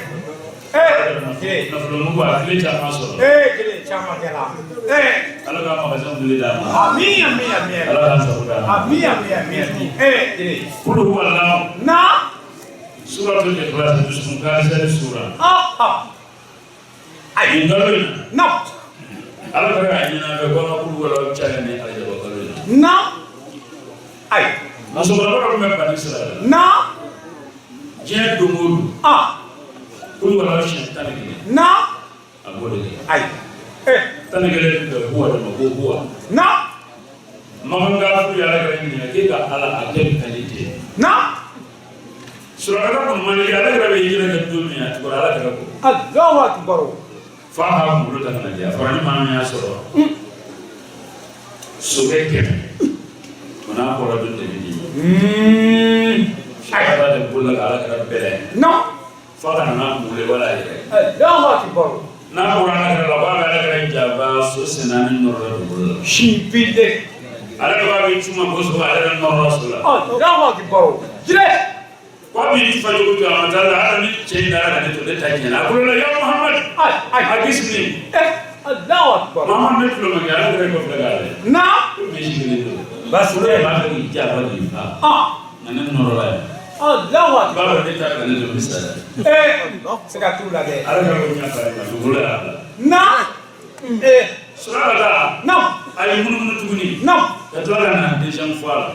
Eh. Nafolo mugu a kile caman sɔrɔ. Eh, kile caman kɛra. Eh. Ala ka magasin wuli d'a ma. Amin amin amin. Ala k'an sago d'a ma. Amin amin amin. Eh, kile. Kulu huwa Allahu. Naam. Suratul Ikhlas dusukun karisali sura. Ah ah. Ayi nin kalo in na. Naam. Ala kɛra k'a ɲini an fɛ ko an ka kulu wala caya ni arajaba kalo in na. Naam. Ayi. Musokɔrɔba dɔ tun bɛ bani sira la. Naam. Diɲɛ don o don. Ah. Kulu wala siɲɛ 11. Naam. A b'o de kɛ. Ayi. Eh. 11 bɛ bɛn huwa de ma ko huwa. Naam. Makan gafu yɛrɛ kɛra ɲininka k'e ka ala a kɛ qualité. Naam. Surakata kɔni man di ale yɛrɛ bɛ yiri kɛ don min a tugura ala kɛra ko. Allahu akbar. F'a k'a kunkolo ta ka na di a fɔra ni maa min y'a sɔrɔ. Sokɛ 100 o n'a kɔrɔ dun de bɛ d'i ma. Surakata de bolola ka ala kɛra bɛlɛ. Naam. F'a ka na n'a kunkolo ye wala a yɛrɛ. Allahu akbar. N'a bɔra ala kɛra la k'a bɛ ala kɛra jaba so sen naani nɔrɔ la dugukolo la. Sibide. Ale de b'a bɛ cuma ko so ale yɛrɛ nɔrɔ la so la. Allahu akbar. Jire. Ko min fajugu to a ma taa la hali ni cɛ in dara ka ne to ne ta tiɲɛna a ko la ya Muhamad. Ayi ayi. A bisimi. Eh. Allahu akbar. Muhamad ne tulo ma kɛ ala kɛra kɔfɛ k'a lajɛ. Naam. Ko misi kelen don. Baasi Olu de b'a fɛ k'i jaba k'i fa. Ah. Nka ne nɔrɔ la yan. Allahu akbar. B'a dɔn ne ta ka ne to n bɛ sa dɛ. Eh. Siga t'u la dɛ. Ala kɛra ko ɲɛ fa ye dugukolo y'a bila. Naam. Eh. Surakata. Naam. A ye munumunu tuguni. Naam. Ka tila ka na deuxième fois la.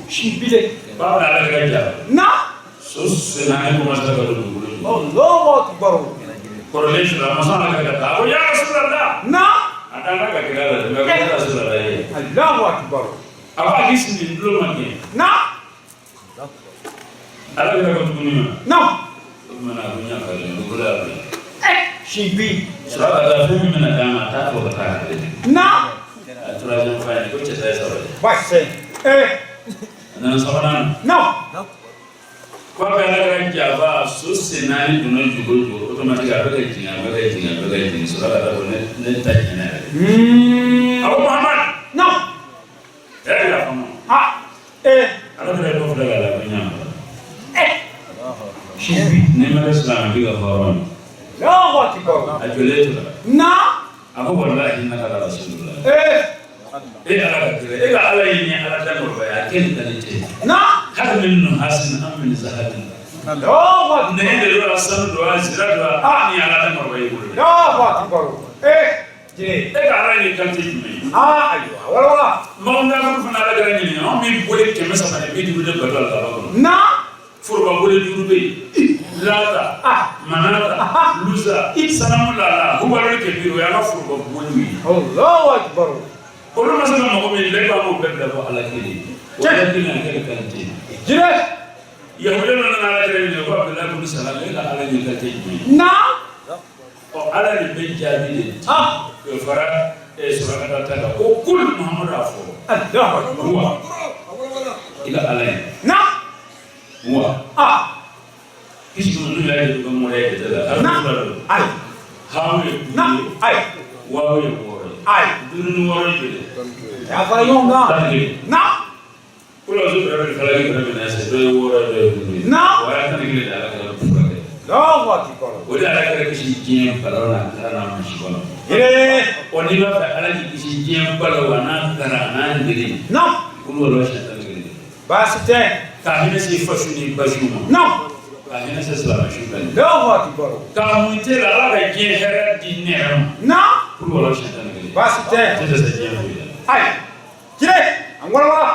Sibide. B'a bɛ ala kɛra jaba. Naam. So sen naani commencé ka don dugukolo jukɔrɔ. Allahu akbar. Kɔrɔlen sura a ma sɔn ala kɛra ka taa. A ko ya Rasulallah. Naam. A dala ka kira la dɛ, mɛ ko ya Rasulallah ye. Allahu akbar. A ko a k'i sigi n tulo ma kɛ. Naam. Ala kɛra ko tuguni ma. Naam. O tuma na a ko n y'a faamuya dugukolo y'a bila. Eh. Sibi. Surakata fɛn min bɛna d'a ma a t'a fɔ ka taa k'ale. Naam. A troisième fois in ko cɛ ta ye saba ye. Baasi. Eh. A nana sabanan na. Naam. K'a bɛ ala kɛra jaba so sen naani donna dugukolo jukɔrɔ automatique a bɛ ka jigin a bɛ ka jigin a bɛ ka jigin Surakata ko ne ta tiɲɛna yɛrɛ. A ko Muhamad. Naam. E y'a faamu. Ah. Eh. Ala kɛra dɔ filɛ k'a la ko n y'a faamu. Eh. Sibi. N'i ma kɛ silamɛ f'i ka hɔrɔn ye. Allahu akbar. A jɔlen tora. Naam. A ko walahi innaka la rasulullah. Eh. E ala ka kira e ka ala ye ni ala da nɔrɔba ye a kɛ nin qualité. Naam. Hali min nuhasin am min zahabin. Allahu akbar. Nɛgɛ de don a sanu don a zira don a ni ala da nɔrɔba y'i bolo. Allahu akbar. Eh. Jire. E ka ala ye qualité jumɛn ye? Ah, ayiwa. Wala wala. Mɔgɔ min ka fana ala kɛra ɲininka anw bɛ boli 350 de bato ala kaba kɔnɔ. Naam. Foroba boli 5 bɛ yen. Lata, Ah. Manata, Lusa, Sanamu Lala, Hubaloli Kebiru o y'an ka foroba boliw ye. Allahu akbar. Olu ma se ka mɔgɔ min lajɛ b'a m'o bɛɛ bila fɔ ala kelen. O ala kelen a kɛra qualité ye. Jire. Yahudiya dɔ nana ala kɛra ɲininka ko Abudulayi bun Salam e ka ala ye qualité jumɛn ye? Naam. Ɔ ala de bɛ jaabi de di. Ah. K'o fara Surakata ta kan ko kul Muhamadu a fɔ. Allahu akbar. Huwa i ka ala ye. Naam. Huwa. Ah. Kisi ninnu y'a jate ko mɔgɔ ye jate la. Ala Naam. fila don. Ayi. Hamu ye 5 Naam. ye. Ayi. Waaw ye 6 ye. Ayi. 5 ni 6 ye joli ye? Ya fara ɲɔgɔn kan. 11. Naam. Kul bɛ falaki bɛrɛ minɛ se dɔ ye 6 dɔ ye 5 ye. Naam. O y'a 11 de Ala kɛra furakɛ. Allahu akbar. O de Ala kɛra kisi diɲɛ balaw la a kɛra n'a masiba la. Jire. Ɔ n'i b'a fɛ Ala k'i kisi diɲɛ balaw a n'a kara a n'a ndere. Naam. Kulu wala siɲɛ 11. Baasi tɛ. Ka hinɛ se fasu ni basiw ma. Naam. Ka hinɛ se silamɛ su bɛɛ ma. Allahu akbar. K'a mun tɛ la Ala ka diɲɛ hɛrɛ di ne yɛrɛ ma. Naam. Kulu wala siɲɛ 11. Baasi tɛ. Tɛ dɛsɛ diɲɛ foyi la. Ayi. Jire. An walawala.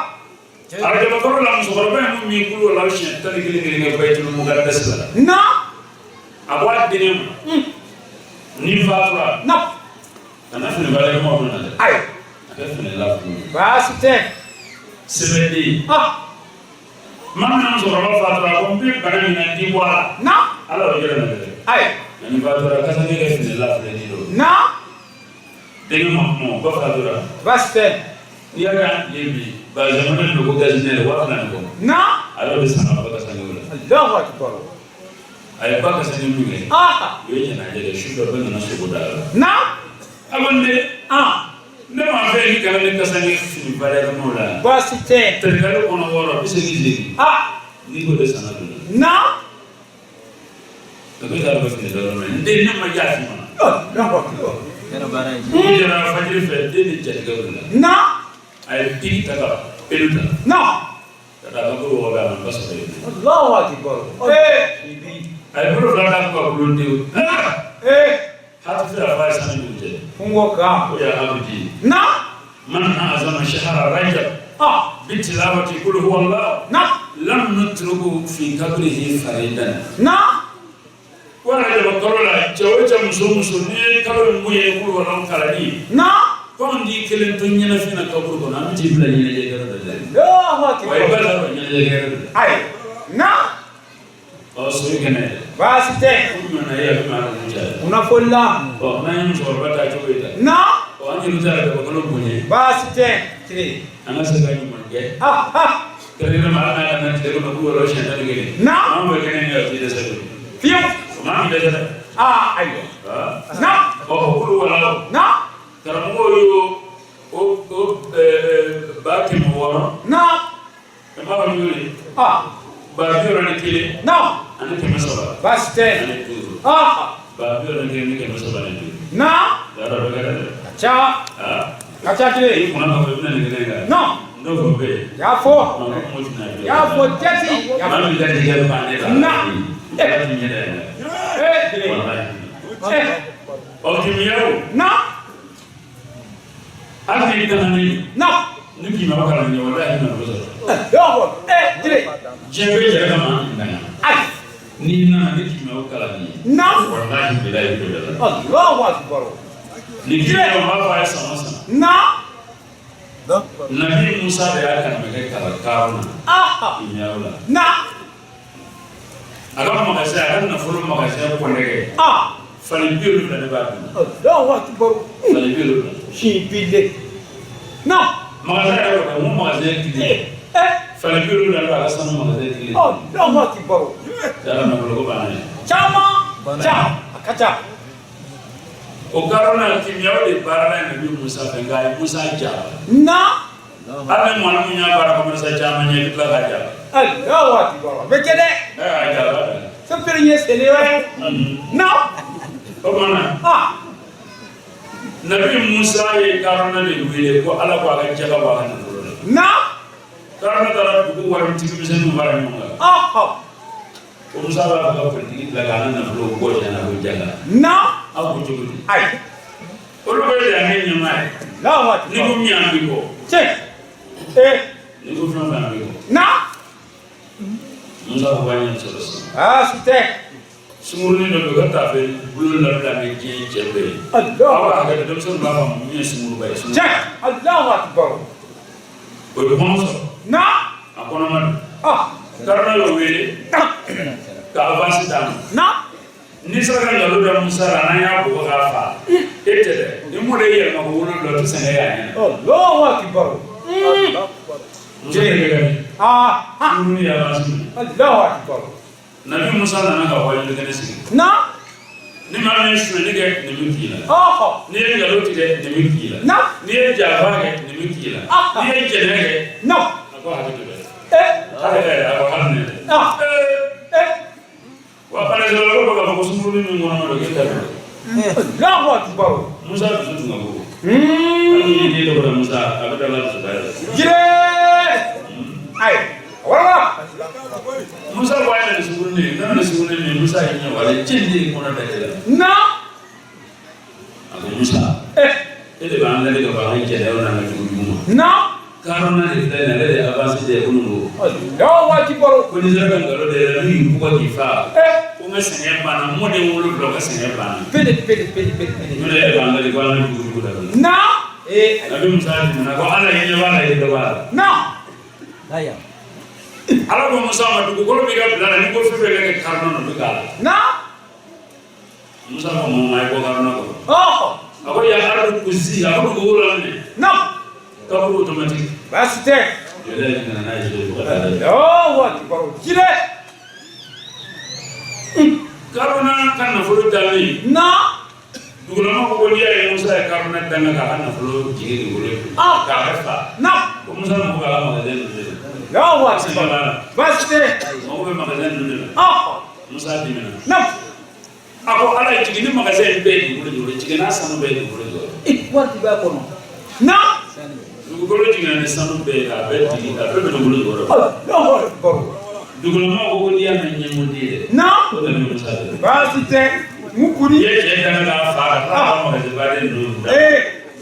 Arajabakɔrɔ la musokɔrɔba in mun min kulu wala siɲɛ 11 kelen kɛ Bayitul Mukaddas la. Naam. A ko a denkɛ ma. Ni n fatura. Naam. Kana fini baarakɛmaw donna dɛ. Ayi. A kɛ fini lafili. Baasi tɛ. Sɛbɛnden. Ah. Maa min musokɔrɔba fatura a ko n bɛ bana min na n ti bɔ a la. Naam. Ala y'o yɛrɛ minɛ dɛ. Ayi. Nka ni fatura kasange kɛ fini lafilɛli don. Naam. Denkɛ ma kuma o ba fatura. Baasi tɛ. N'i y'a k'an tile bi bazɛn min don ko gazinɛri 2000 ni kɔ. Naam. Ale bɛ san ka ba kasange o la. Allahu akbar. A ye ba kasange min kɛ. Ah. O ye jɛnajɛ kɛ su fɛ bɛɛ nana sogo da la. Naam. A ko n den. Ah. Ne m'a fɛ i kana ne kasange fini baarakɛmaw la. Baasi tɛ. Tɛrɛkalo kɔnɔ 6 88. Ah. N'i ko de sanna donna. Naam. A ko e t'a dɔn ko fini dɔ bɛ n den ne ma jaabi ma. Allahu akbar. Dugu jɛra fajiri fɛ den ni jatigɛ wulila. Naam. A ye piki ta ka pelu ta. Naam. Ka taa ka bolo wɔɔrɔ a ma ba sɔrɔ yen. Allahu akbar. Ee. A ye bolo fila d'a kan ka kulon denw. Ee. Hati fila fa ye sanu dugu jɛ. Kungo kan. O ye abudi. Naam. Man azama shahara rajab. Ah. Bi tilawati kul huwa Allah. Naam. Lam nutruku fi kabrihi faridan. Naam. Ko rajab kalo la cɛ o cɛ muso o muso n'i ye kalo in mun ye kul huwa Allah kalanni. Naam. Komi n'i kelen to ɲɛnafin na kaburu kɔnɔ an bɛ t'i bila ɲɛnajɛ yɔrɔ dɔ la. Allahu akbar. Wa i b'a sɔrɔ ɲɛnajɛ yɔrɔ dɔ la. Ayi. Naam. Ɔ so ye kɛnɛ ye. Baasi tɛ. Ko ɲuman na e y'a fɛ maa ka mun caya. Kunnafoni la. Ɔ n'an ye musokɔrɔba ta cogo ye tan. Naam. Ɔ an yɛrɛ t'a dɔn kalo bonya. Baasi tɛ. Tire. An ka se ka ɲuman kɛ. Ah ah. Kɛrɛnkɛrɛn ma hali n'a nana tile kɔnɔ k'u yɔrɔ siɲɛ 11. Naam. An bɛ kɛnɛ in kɛ o t'i dɛsɛ koyi. Fiyewu. Maa min dɛsɛ dɛ. Ah ayiwa. Aa. Naam. Ɔ o kulu wala o. Naam. Karamɔgɔw y'o o 600,000. Naam. I b'a fɔ cogo di? Ah. 61000. Naam. Ani 300. Baasi tɛ. Ani 5. Ah. 61500. Naam. Yɔrɔ dɔ kɛra dɛ. Ka ca. Aa. Ka ca tile. I kunna k'a fɔ i bɛna nin kɛnɛ kan. Naam. N'o fɔ bɛ yen. Y'a fɔ. Maa ko kuma tɛna jɔ. Y'a fɔ jati. Y'a Maa fɔ. min ka jigɛ bɛ ban ne la. Naam. Ala t'i ɲɛ dayɛlɛ. Ee tile. Walahi. Ee. Ɔ kimiyaw. Naam. Hali n'i kana ne. Naam. Ni k'i ma kalan ɲɛ walahi i nana sɔrɔ. Allahu akbar. Ee tile. Diɲɛ bɛ yɛrɛ kama an nana. Ayi. N'i nana ni k'i ma kalan ɲɛ. Naam. Walahi bilahi bɛ la. Allahu akbar. Ni kimiyaw b'a fɔ a ye san o san. Naam. Nabi Musa de y'a kanumɛkɛ kalan Karuna. Ah. Kimiyaw la. Naam. A ka magasin a ka nafolo magasin kɔnɛkɛ. Ah. Fali 70 de b'a dun. Allahu akbar. Fali 70. Si bile. Naam. Magasin yɛrɛ kɔnɔ mun magasin tile. Eh. Fali 70 de b'a ka sanu magasin tile. Allahu akbar. Yàrá nafolo ko banna ye. Caman. Ca. A ka ca. O Karuna kimiyaw de baarala Nabi Musa fɛ nka a ye Musa jara. Naam. Hali ni mɔgɔ min y'a baara commerçant caman ɲɛ i bɛ tila k'a jara. Allahu akbar. A bɛ kɛ dɛ. Ɛ a jara dɛ. Sefere ɲɛ selen wɛrɛ. Naam. O tuma na. Ah. Nabi Musa ye Karuna de wele ko Ala ko a ka jaka bɔ a ka nafolo la. Naam. Karuna taara dugu waritigi misɛnninw fara ɲɔgɔn kan. Ah. Ko Musa b'a fɛ ka politiki dilan k'an ka nafolo bɔ tiɲɛ na ko jaka. Naam. Aw ko cogo di? Ayi. Olu bɛ de an kɛ ɲɛmaa ye. Allahu akbar. N'i ko min an bɛ bɔ. Cɛ. Ee. N'i ko fɛn o fɛn an bɛ bɔ. Naam. Musa ko k'an ye sɔrɔ sisan. Baasi tɛ. Sunkurunin dɔ bɛ yen o ka taafe bolo labila ni diɲɛ cɛ bɛɛ ye. Allahu Aw b'a hakɛ to denmisɛnninw b'a faamu min ye sunkuruba ye. Cɛ. Allahu akbar. O ye kɔnɔ sɔrɔ. Naam. A kɔnɔma don. Ah. Karuna y'o wele ka avance d'a ma. Naam. N'i sera ka nkalon da Musa la n'an y'a bugɔ k'a fa e tɛ dɛ ni mun de yɛlɛma ko 7 o tɛ sɛgɛn y'a ɲɛna. Allahu akbar. Musa tɛ kɛ min. Ah. Sunkurunin ye avance minɛ. Allahu akbar. Nabi Musa nana ka wajuli kɛnɛ sigi. Naam. Ni maa min ye sonyali kɛ nin bɛ k'i la. Ah. N'i ye nkalon tigɛ nin bɛ k'i la. Naam. N'i ye janfa kɛ nin bɛ k'i la. Ah. N'i ye jɛnɛ kɛ Naam. a Ko hakɛ to dɛ. A ko hali ne dɛ. Wa bani Israɛlakaw bɛ k'a fɔ ko sunkurunin min kɔnɔma don k'e ta don. Allahu akbar. Musa dusu tun ka go. Hali ni den tɔgɔ da Musa, a bɛ da la dusu da yɛrɛ. Jire. Ayi. Wala. Musa ko a ye na ni sunkurunin ye, nana ni sunkurunin min ye, Musa y'i ɲɛ wale cɛ in de ye kɔnɔ da yɛlɛ. Na. A ko Musa, e de b'an ladi ka bɔ an ka jɛnɛyaw n'an ka jugu jugu ma. Na. Karuna de filɛ nin ye, ale de ye avance di kunun ko. Allahu akbar. Ko n'i sera ka nkalon da yɛlɛ, n'u y'i bugɔ k'i fa. Ko n ka sɛgɛn banna, mɔden 7 ka sɛgɛn banna. Pele pele pele pele pele. N'o tɛ e de b'an ladi ko an ka jugu jugu dabila. Na. Nabi Musa dimina ko Ala ye ɲɛ b'a la, i dɔ b'a la. Na. Ala ko Musa ma dugukolo b'i ka bila la, ni ko fɛn fɛn bɛ kɛ Karuna nɔ, bɛ k'a la. Na. Musa ko mun ma ye bɔ Karuna kɔrɔ. Oh. A ko ya ardu kuzi, a ko dugukolo la minɛ. Na. Kaburu automatique. Baasi tɛ. Yɛlɛ in nana n'a ye so fo ka taa lajɛ. Allahu akbar. Jire. Karuna ka nafolo dalen. Na. Dugulama ko n'i y'a ye Musa ye Karuna danga k'a ka nafolo jigin dugukolo ye. Ah. K'a bɛ fa. Na. Ko Musa mago b'a ka magasin ninnu de la. Allahu Musa akbar. b'a la. Baasi tɛ. Mago bɛ magasin ninnu de la. Ah. Musa dimina. Na. A ko Ala ye jigin ni magasin in bɛɛ ye dugukolo jukɔrɔ, jigin n'a sanu bɛɛ ye dugukolo jukɔrɔ. Wari b'a kɔnɔ. Na. Dugukolo jiginna ni sanu bɛɛ ye k'a bɛɛ jigin k'a bɛɛ bɛ dugukolo jukɔrɔ. Allahu akbar. Dugulama ko n'i y'a mɛn ɲɛmɔgɔ den dɛ. Na. O de bɛ Musa dɛ. Baasi tɛ. Mukuri. I ye cɛ danga k'a fa ka tila k'a magasin baden ninnu da.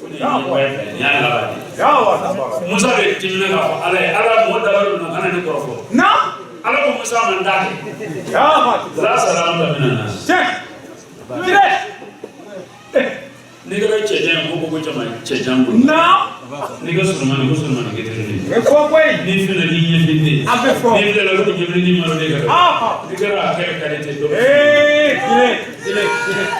Ko nin ye ɲɛmɔgɔ ye fɛ, nin y'a laban de ye. Allahu akbar. Musa bɛ dimina k'a fɔ Ala ye, Ala mɔgɔ dabali ninnu kana ne kɔrɔfɔ. Na. Ala ko Musa ma n t'a kɛ. Allahu akbar. La salamata mina nas. Tiɲɛ. Jire. N'i kɛra cɛjan ye, mɔgɔw ko ko jama cɛjan bolo. Na. N'i ka surumani, ko surumani kɛ teri O bɛ fɔ koyi. N'i filɛ n'i ɲɛfin den. A bɛ fɔ. N'i filɛ la ko ɲɛfin ni malo de ka dɔgɔ. Ah. N'i kɛra a kɛrɛ qualité dɔ. Jire. Jire.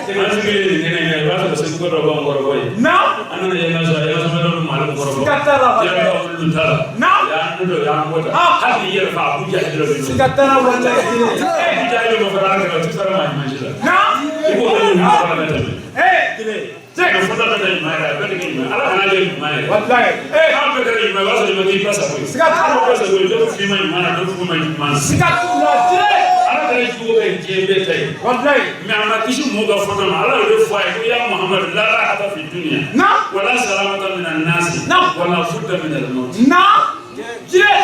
Jire. An sigilen nin kɛnɛ in kan, i b'a sɔrɔ seguka dɔ b'an kɔrɔbɔ yen. Na. An nana yɛlɛma sɔrɔ, yɛlɛma sɔrɔ dɔ bɛ Mali kɔrɔbɔ. Siga t'a la. Yɛlɛma dɔ olu t'a la. Na. Y'an dɔ y'an bɔ tan. Ah. Hali n'i yɛrɛ fa, a b'u jaabi dɔ b'i bolo. Siga t'a la walayi. Jire. Abu jahili ma fara Ala kan, o tɛ sara maa ɲuman si la. Na. I b'o kɛ ɲuman fana ka tɛmɛ. Jire. Nka fɔta bɛ kɛ ɲuman yɛrɛ, a bɛɛ tɛ kɛ ɲuman ye. Ala kana kɛ ɲuman yɛrɛ. Walayi. An bɛɛ kɛra ɲuman ye, o b'a sɔrɔ i ma k'i ba sago ye. Siga t'a la. Ba sago ye, dɔ bɛ f'i ma ɲuman na, dɔ bɛ f'i ma ɲuman na. Siga t'u la. Jire. Ala kɛra jugu bɛ diɲɛ bɛɛ ta ye. Walayi. Mais a ma kisi mɔgɔw ka fɔta ma. Ala y'o de fɔ a ye ko ya Muhamadu la rahata fi dunya. Na. Wala salamata mina nasi. Na. Wala budda min al-maut. Na. Jire.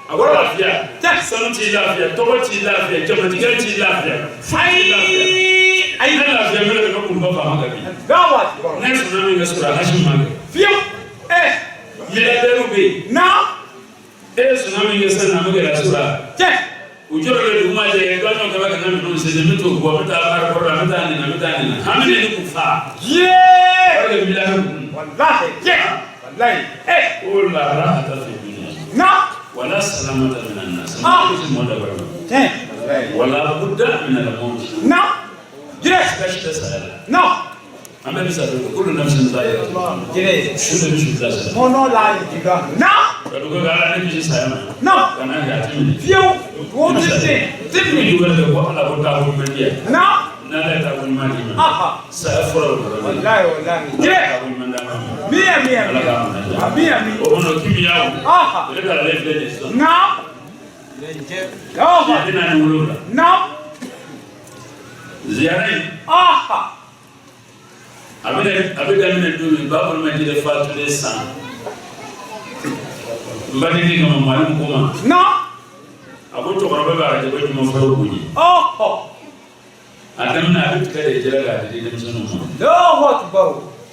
A ko lafiya. Sanu t'i lafiya, tɔgɔ t'i lafiya, jamatigiya t'i lafiya, foyi t'i lafiya. Ayi. Ne lafiya bɛ ka kuluba faama ka bi. Allahu akbar. Ne sɔnna min kɛ sɔrɔ a hasi ma kɛ. Fiyewu. Milliardaire bɛ yen. Na. E ye sɔnna min kɛ sisan na, an bɛ gɛlɛya sɔrɔ a. Tiɲɛ. U jɔrɔ bɛ dugu ma jɛ, dɔ ɲɔgɔn kɛmɛ ka na minɛnw sen, n bɛ t'o bɔ, n bɛ taa baara kɔrɔ la, n bɛ taa nin na, n bɛ taa nin na. Hami de k'u fa. Jire. O de bɛ milliard kun. Walayi. Tiɲɛ. Walayi. O la rahata fi dunya. Na. Wala salamata mina nas. Ah. Mɔgɔ tɛ mɔgɔ dabara ma. Tiɲɛ. Wala budda min al-maut. Na. Jire. Siga si tɛ saya la. Na. An bɛɛ bɛ sa don kullu nafsin za'iqatul maut. Jire. Su de bɛ su bila saya. Mɔnɔ la jiga. Na. Ka dugu ka Ala ne kisi saya ma. Na. Ka n'a kɛ a ti minɛ. Fiyewu. O tɛ se. Tɛ Ni minɛ. jugu wɛrɛ tɛ ko Ala ko taabolo ɲuman di yan. Na. N'Ala ye taabolo ɲuman d'i ma. Aha. Saya fɔlɔ bɛ kɔrɔ. Walayi walayi. Jire. Taabolo ɲuman d'a ma. Miya miya. Ala k'a minɛ. Ami ami. O kɔnɔ kimiyaw. Aha. O de kalalen filɛ nin ye sisan. Na. Aha. 47. Na. Ziyara in Aha. a bɛ daminɛ don min ba balimakɛ de fatulen san n badenkɛ kama mwalimu ko ma. Na. A ko cɛkɔrɔba bɛ arajo ɲuman fɔlɔ bonya. Ɔhɔ. A daminɛ a bɛ tiga de jɛrɛ k'a di denmisɛnninw ma. Allahu akbar.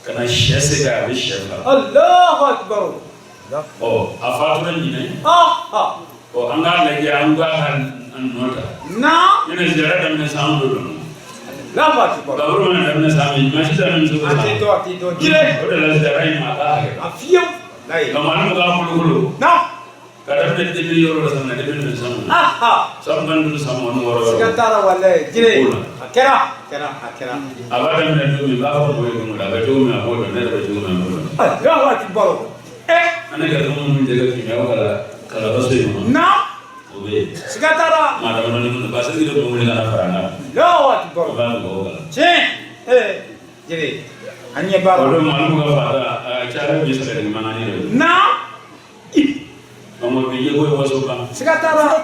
Ka na sɛ se k'a bɛ sɛ faga. Allahu akbar. Ɔ a fatura ɲinɛ. Aha. Ɔ an k'a lajɛ an k'a ka nɔ ta. Na. Ne na ziyara daminɛ san don don. Allahu akbar. Baburu mana daminɛ san min maa si t'a min so A tɛ san. dɔn a tɛ dɔn. Jire. O de la ziyara in ma a k'a hakɛ. A fiyewu. Layi. Nka mwalimu k'a kolokolo. Na. Ka daminɛ demi yɔrɔ la san na demi bɛ san mun. Aha. San 25 san 26 Siga yɔrɔ. t'a la walayi. Jire. O la. A kɛra. A kɛra a kɛra. A b'a daminɛ don min n b'a fɔ mɔgɔw ye don o don a bɛ cogo min a b'o dɔn ne yɛrɛ bɛ cogo min a b'o dɔn. Allahu akbar. An ne ka dumuni min jɛgɛ kimiyaw kala kalabaso in kɔnɔ. Na. O bɛ yen. Siga t'a la. Maa damadɔni minnu parce que de bɛ wuli ka na fara an kan. Allahu akbar. O b'a mɔgɔw kalan. Tiɲɛ. Jire. An ɲɛ b'a O la. don mwalimu ka fata a cayara bi saba ni manani de ye. Na. An mɔgɔ bɛ ye ko ye waso kan. Siga t'a la. A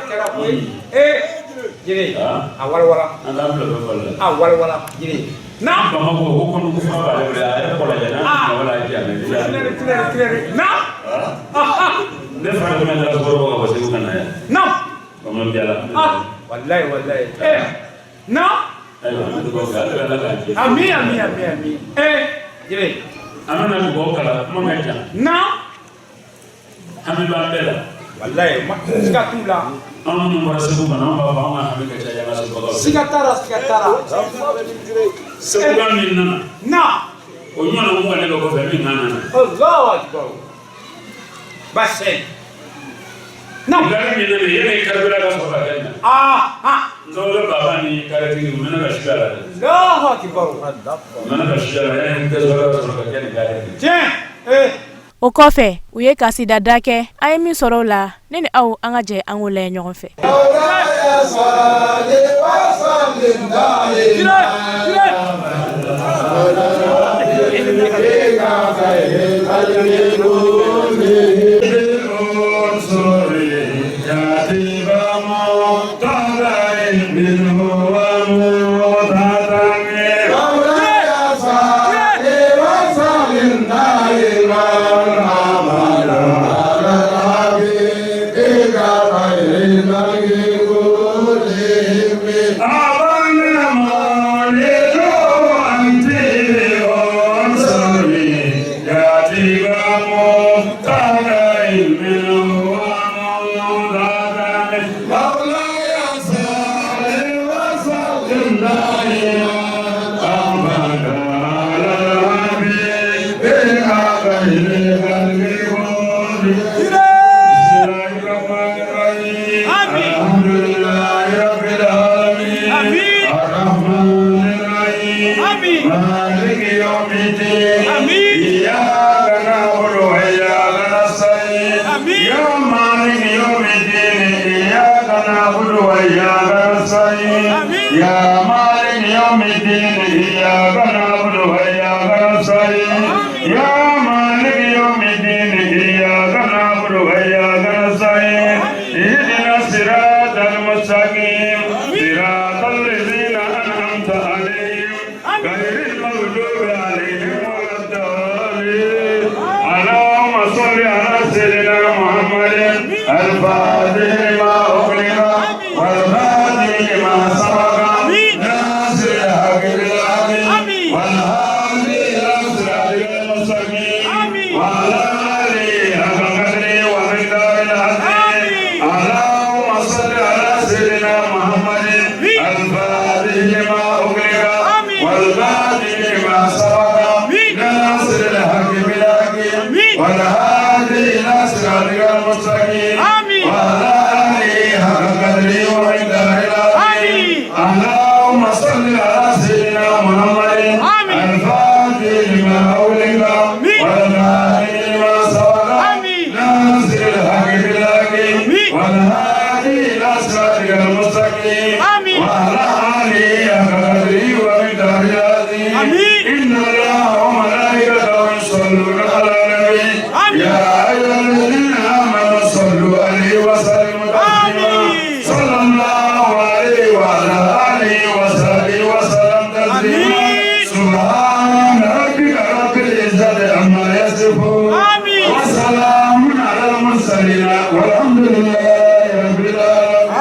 kɛra koyi. Jire. A walawala. An t'an bila bɛɛ fɔli la. A walawala. Jire. Naam. Bamakɔ ko kɔnɔ ko fura b'ale bolo a yɛrɛ kɔlɔnjɛ n'a wala a jɛ a mɛ. Tilɛri tilɛri. Naam. Ne fana tun bɛ taara sɔrɔ ka bɔ Segu ka na yan. Naam. Bamanan jala. Walayi walayi. Naam. Ayiwa an bɛ dugawu kɛ Ala ka k'an cɛ. Ami ami ami ami. Jire. An bɛna dugawu kalan kuma ka jan. Naam. Hami b'an bɛɛ la. Walayi siga t'u la. An minnu bɔra Segu ka na an b'a fɔ an ka hami ka ca yan ka Segubagaw. Siga t'a la siga t'a la. Seguba min nana. Naam. O ɲɔgɔnna mugan de bɛ kɔfɛ min kan nana. Allahu akbar. Basɛ. Naam. Gari min nana yanni karibila ka sɔrɔ ka kɛ nin na. N dɔgɔkɛ baba ni karitigi u mɛnna ka suya la dɛ. Allahu akbar. U mɛnna ka suya la yanni gasoil ka sɔrɔ ka kɛ nin gari ye. Tiɲɛ. O kɔfɛ u ye kasida da kɛ an ye min sɔrɔ o la ne ni aw an ka jɛ an k'o lajɛ ɲɔgɔn fɛ.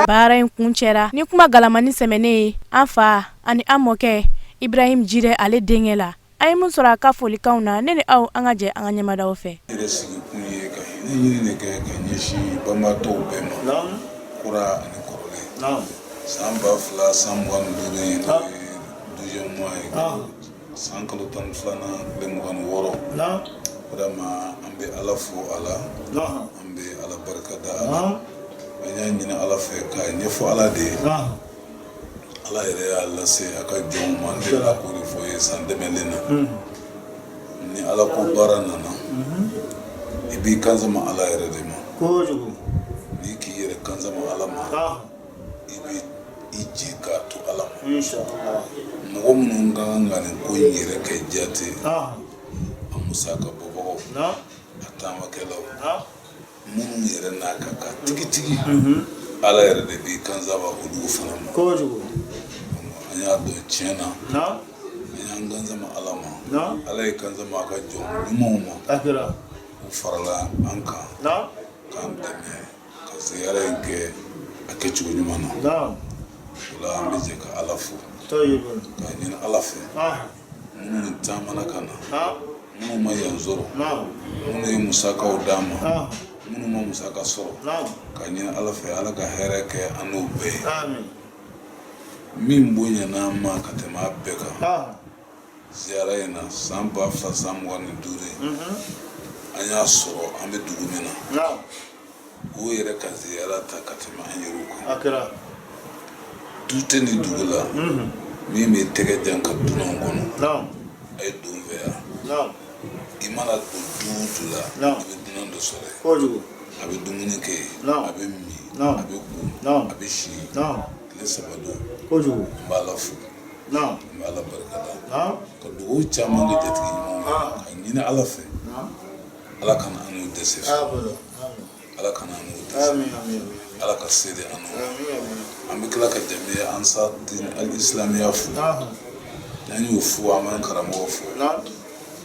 Baara in kuncɛra ni kuma galamani sɛmɛnen ye an fa ani an mɔkɛ Ibrahim Jire ale denkɛ la. An ye mun sɔrɔ a ka folikanw na ne ni aw an ka jɛ an ka ɲɛmadaw fɛ. Ne yɛrɛ sigi kun ye ka hinɛ ɲini de kɛ ka ɲɛsin banbaatɔw bɛɛ ma, kura ani kɔrɔlen. San 2025 in n'o ye 12e mois ye, san kalo 12nan tile 26. Vraiment an bɛ Ala fo a la, an bɛ Ala barika da a la. An y'a ɲini Ala fɛ k'a ɲɛfɔ Ala de ye. Ala yɛrɛ y'a lase a ka jɔnw ma, n delila k'o de fɔ ye san tɛmɛnen na. Ni Ala ko baara nana, i b'i kansama Ala yɛrɛ de ma. N'i k'i yɛrɛ kansama Ala ma, i bɛ i jɛ k'a to Ala ma. Mɔgɔ minnu ka kan ka nin ko in yɛrɛ kɛ jate, a musaka bɔbagaw, a taamakɛlaw, Minnu yɛrɛ n'a ka kan tigitigi, Ala yɛrɛ de b'i kansaba olu fana ma. Kojugu. An y'a dɔn tiɲɛ na, an y'an kansama Ala ma, Ala ye kansama a ka jɔn ɲumanw ma. A kɛra. U farala an kan k'an dɛmɛ ka ziyara in kɛ a kɛcogo ɲuman na. O la, an bɛ jɛ ka Ala fo k'a ɲini Ala fɛ, minnu taamana ka na, minnu ma yan sɔrɔ, minnu ye musakaw d'an ma, minnu ma musaka sɔrɔ, k'a ɲini Ala fɛ, Ala ka hɛrɛ kɛ an n'o bɛɛ ye. Min bonyana an ma ka tɛmɛ a bɛɛ kan ziyara in na, san 2025 in, an y'a sɔrɔ an bɛ dugu min na, o yɛrɛ ka ziyara ta ka tɛmɛ an yɛrɛw kan. A kɛra. Du tɛ nin dugu la min bɛ tɛgɛ jan ka dunanw kɔnɔ. A ye don fɛ yan, i mana don du o du la, i bɛ dunan dɔ sɔrɔ yen. Kojugu. A bɛ dumuni kɛ yen, a bɛ min, a bɛ ko, a bɛ si tile 3 don. Kojugu. N b'Ala fo, n bɛ Ala barika da, ka dugawu caman kɛ jatigi ɲumanw ye, ka ɲini Ala fɛ, Ala kana an n'u dɛsɛ fiyewu, Ala kana an n'u dɛsɛ, Ala ka se di an n'u ma. An bɛ tila ka jamiya Ansar Din Al Islamiya fo. N'an y'o fo, an b'an karamɔgɔ fo, a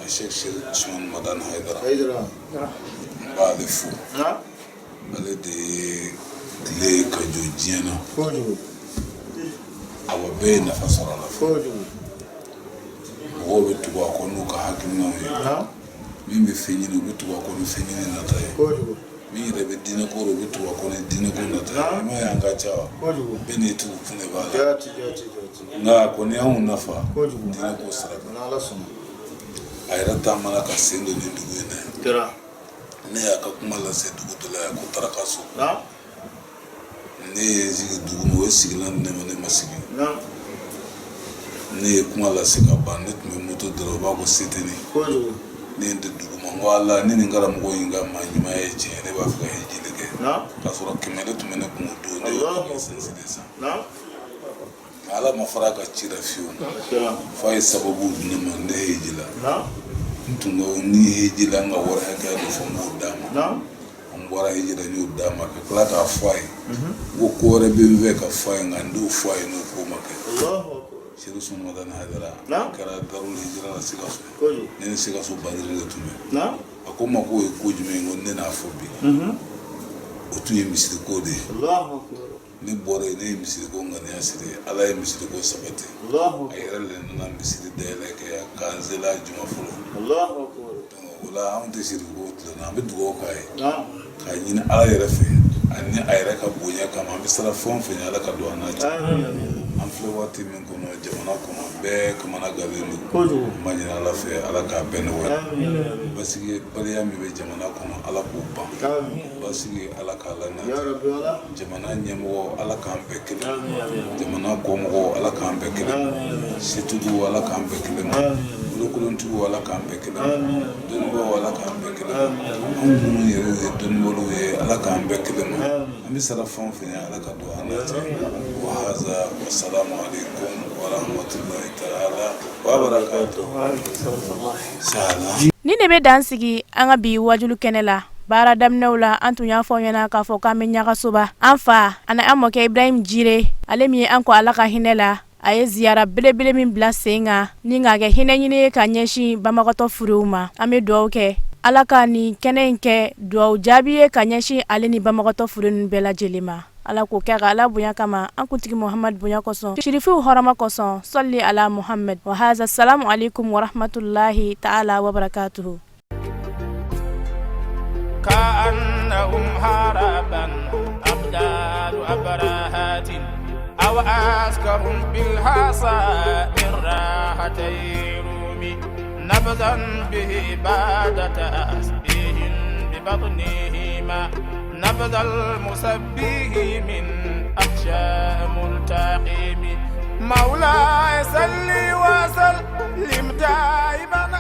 Sheikh Sherif Usman Madani Hayidara. N b'ale fo, ale de ye tile ka jɔ diɲɛ na. Awa, bɛɛ ye nafa sɔrɔ a la. Mɔgɔw bɛ tugu a kɔ n'u ka hakilinaw ye. Min bɛ fɛn ɲini, u bɛ tugu a kɔ ni fɛn ɲini nata ye. Min yɛrɛ bɛ diinɛ ko la, u bɛ tugu a kɔ ni diinɛ ko nata ye. I m'a ye, an ka ca wa, bɛɛ n'i tugu kun de b'a la. Nka a kɔni y'anw nafa diinɛ ko sira kan. A yɛrɛ taamana ka sen don nin dugu in na. Ne y'a ka kuma lase dugu dɔ la yan ko Tarakaso. Ne ye sigi dugu ma, o ye sigilan di ne ma, ne ma sigi. Ne ye kuma lase ka ban, ne tun bɛ moto dɔ la, u b'a ko seteni. Ne ye n tɛ dugu ma, n ko Ala, ni nin karamɔgɔ in ka maa ɲumanya ye tiɲɛ ye, ne b'a fɛ ka hiji de kɛ. K'a sɔrɔ 100 de tun bɛ ne kun o don, ne y'o esansi de san. Nka Ala ma fara a ka ci la fiyewu, f'a ye sababu di ne ma, ne hiji la. N tun ko ni hiji la, n ka wari hakɛya dɔ fɔ, n b'o d'a ma. N bɔra hiji la, n y'o d'a ma, ka tila k'a fɔ a ye n ko ko wɛrɛ bɛ n fɛ ka fɔ a ye, nka n t'o fɔ a ye n'o ko ma kɛ. Sedu Sɔnɔmada ni Hayidara kɛra Darul Hijira la Sikaso. Ne ni Sikaso bandiri de tun bɛ. A ko n ma k'o ye ko jumɛn ye? N ko ne n'a fɔ bi, o tun ye misiri ko de ye. Ne bɔra yen, ne ye misiri ko ŋaniya siri, Ala ye misiri ko sabati. A yɛrɛ de nana misiri dayɛlɛ kɛ yan k'an sela juma fɔlɔ. O la, anw tɛ siri ko tile na, an bɛ dugawu k'a ye k'a ɲini Ala yɛrɛ fɛ ani a yɛrɛ ka bonya kama, an bɛ siran fɛn o fɛn ɲɛ, Ala ka don an n'a cɛ. An filɛ waati min kɔnɔ jamana kɔnɔ, bɛɛ kamana galen don. An b'a ɲini Ala fɛ, Ala k'a bɛɛ nɔgɔya. Basigi baliya min bɛ jamana kɔnɔ, Ala k'o ban. Basigi, Ala k'a lana. Jamana ɲɛmɔgɔ, Ala k'an bɛɛ kelen. Jamana kɔmɔgɔw, Ala k'an bɛɛ kelen. Setigiw, Ala k'an bɛɛ kelen. Bolokolontigiw, Ala k'an bɛɛ kelen. Dɔnnibaaw, Ala k'an bɛɛ kelen. Anw minnu yɛrɛ ye dɔnnibaaw ye, Ala k'an bɛɛ kelen ma. An bɛ sara fɛn o fɛn ye, Ala ka don an n'a cɛ. Wa haza, wa salamu aleykum wa rahmatulahi taala wa barakatuh. Nin de bɛ dan sigi an ka bi wajulu kɛnɛ la. Baara daminɛw la, an tun y'a fɔ ɲɛna k'a fɔ k'an bɛ Ɲagasoba. An fa ani an mɔkɛ Ibrahim Jire, ale min ye an kɔ, Ala ka hinɛ la, a ye ziyara belebele min bila sen kan ni k'a kɛ hinɛ ɲini ye ka ɲɛsin banbagatɔ furew ma. An bɛ dugawu kɛ, Ala ka nin kɛnɛ in kɛ dugawu jaabi ye ka ɲɛsin ale ni banbagatɔ fure ninnu bɛɛ lajɛlen ma. Ala k'o kɛ ka Ala bonya kama, an kuntigi Muhamadu bonya kosɔn, sirifiw hɔrɔma kosɔn. Sɔli ala Muhamadu wa haza. Salamu aleykum warahmatulahi taala wabarakatuhu. كأنهم هربا أبدال أبراهات أو أسكرهم بالحصى من راحتي رومي نبذا به بعد تسبيح ببطنهما نبذ المسبه من أخشى ملتقيم. مولاي صل وسلم دائما.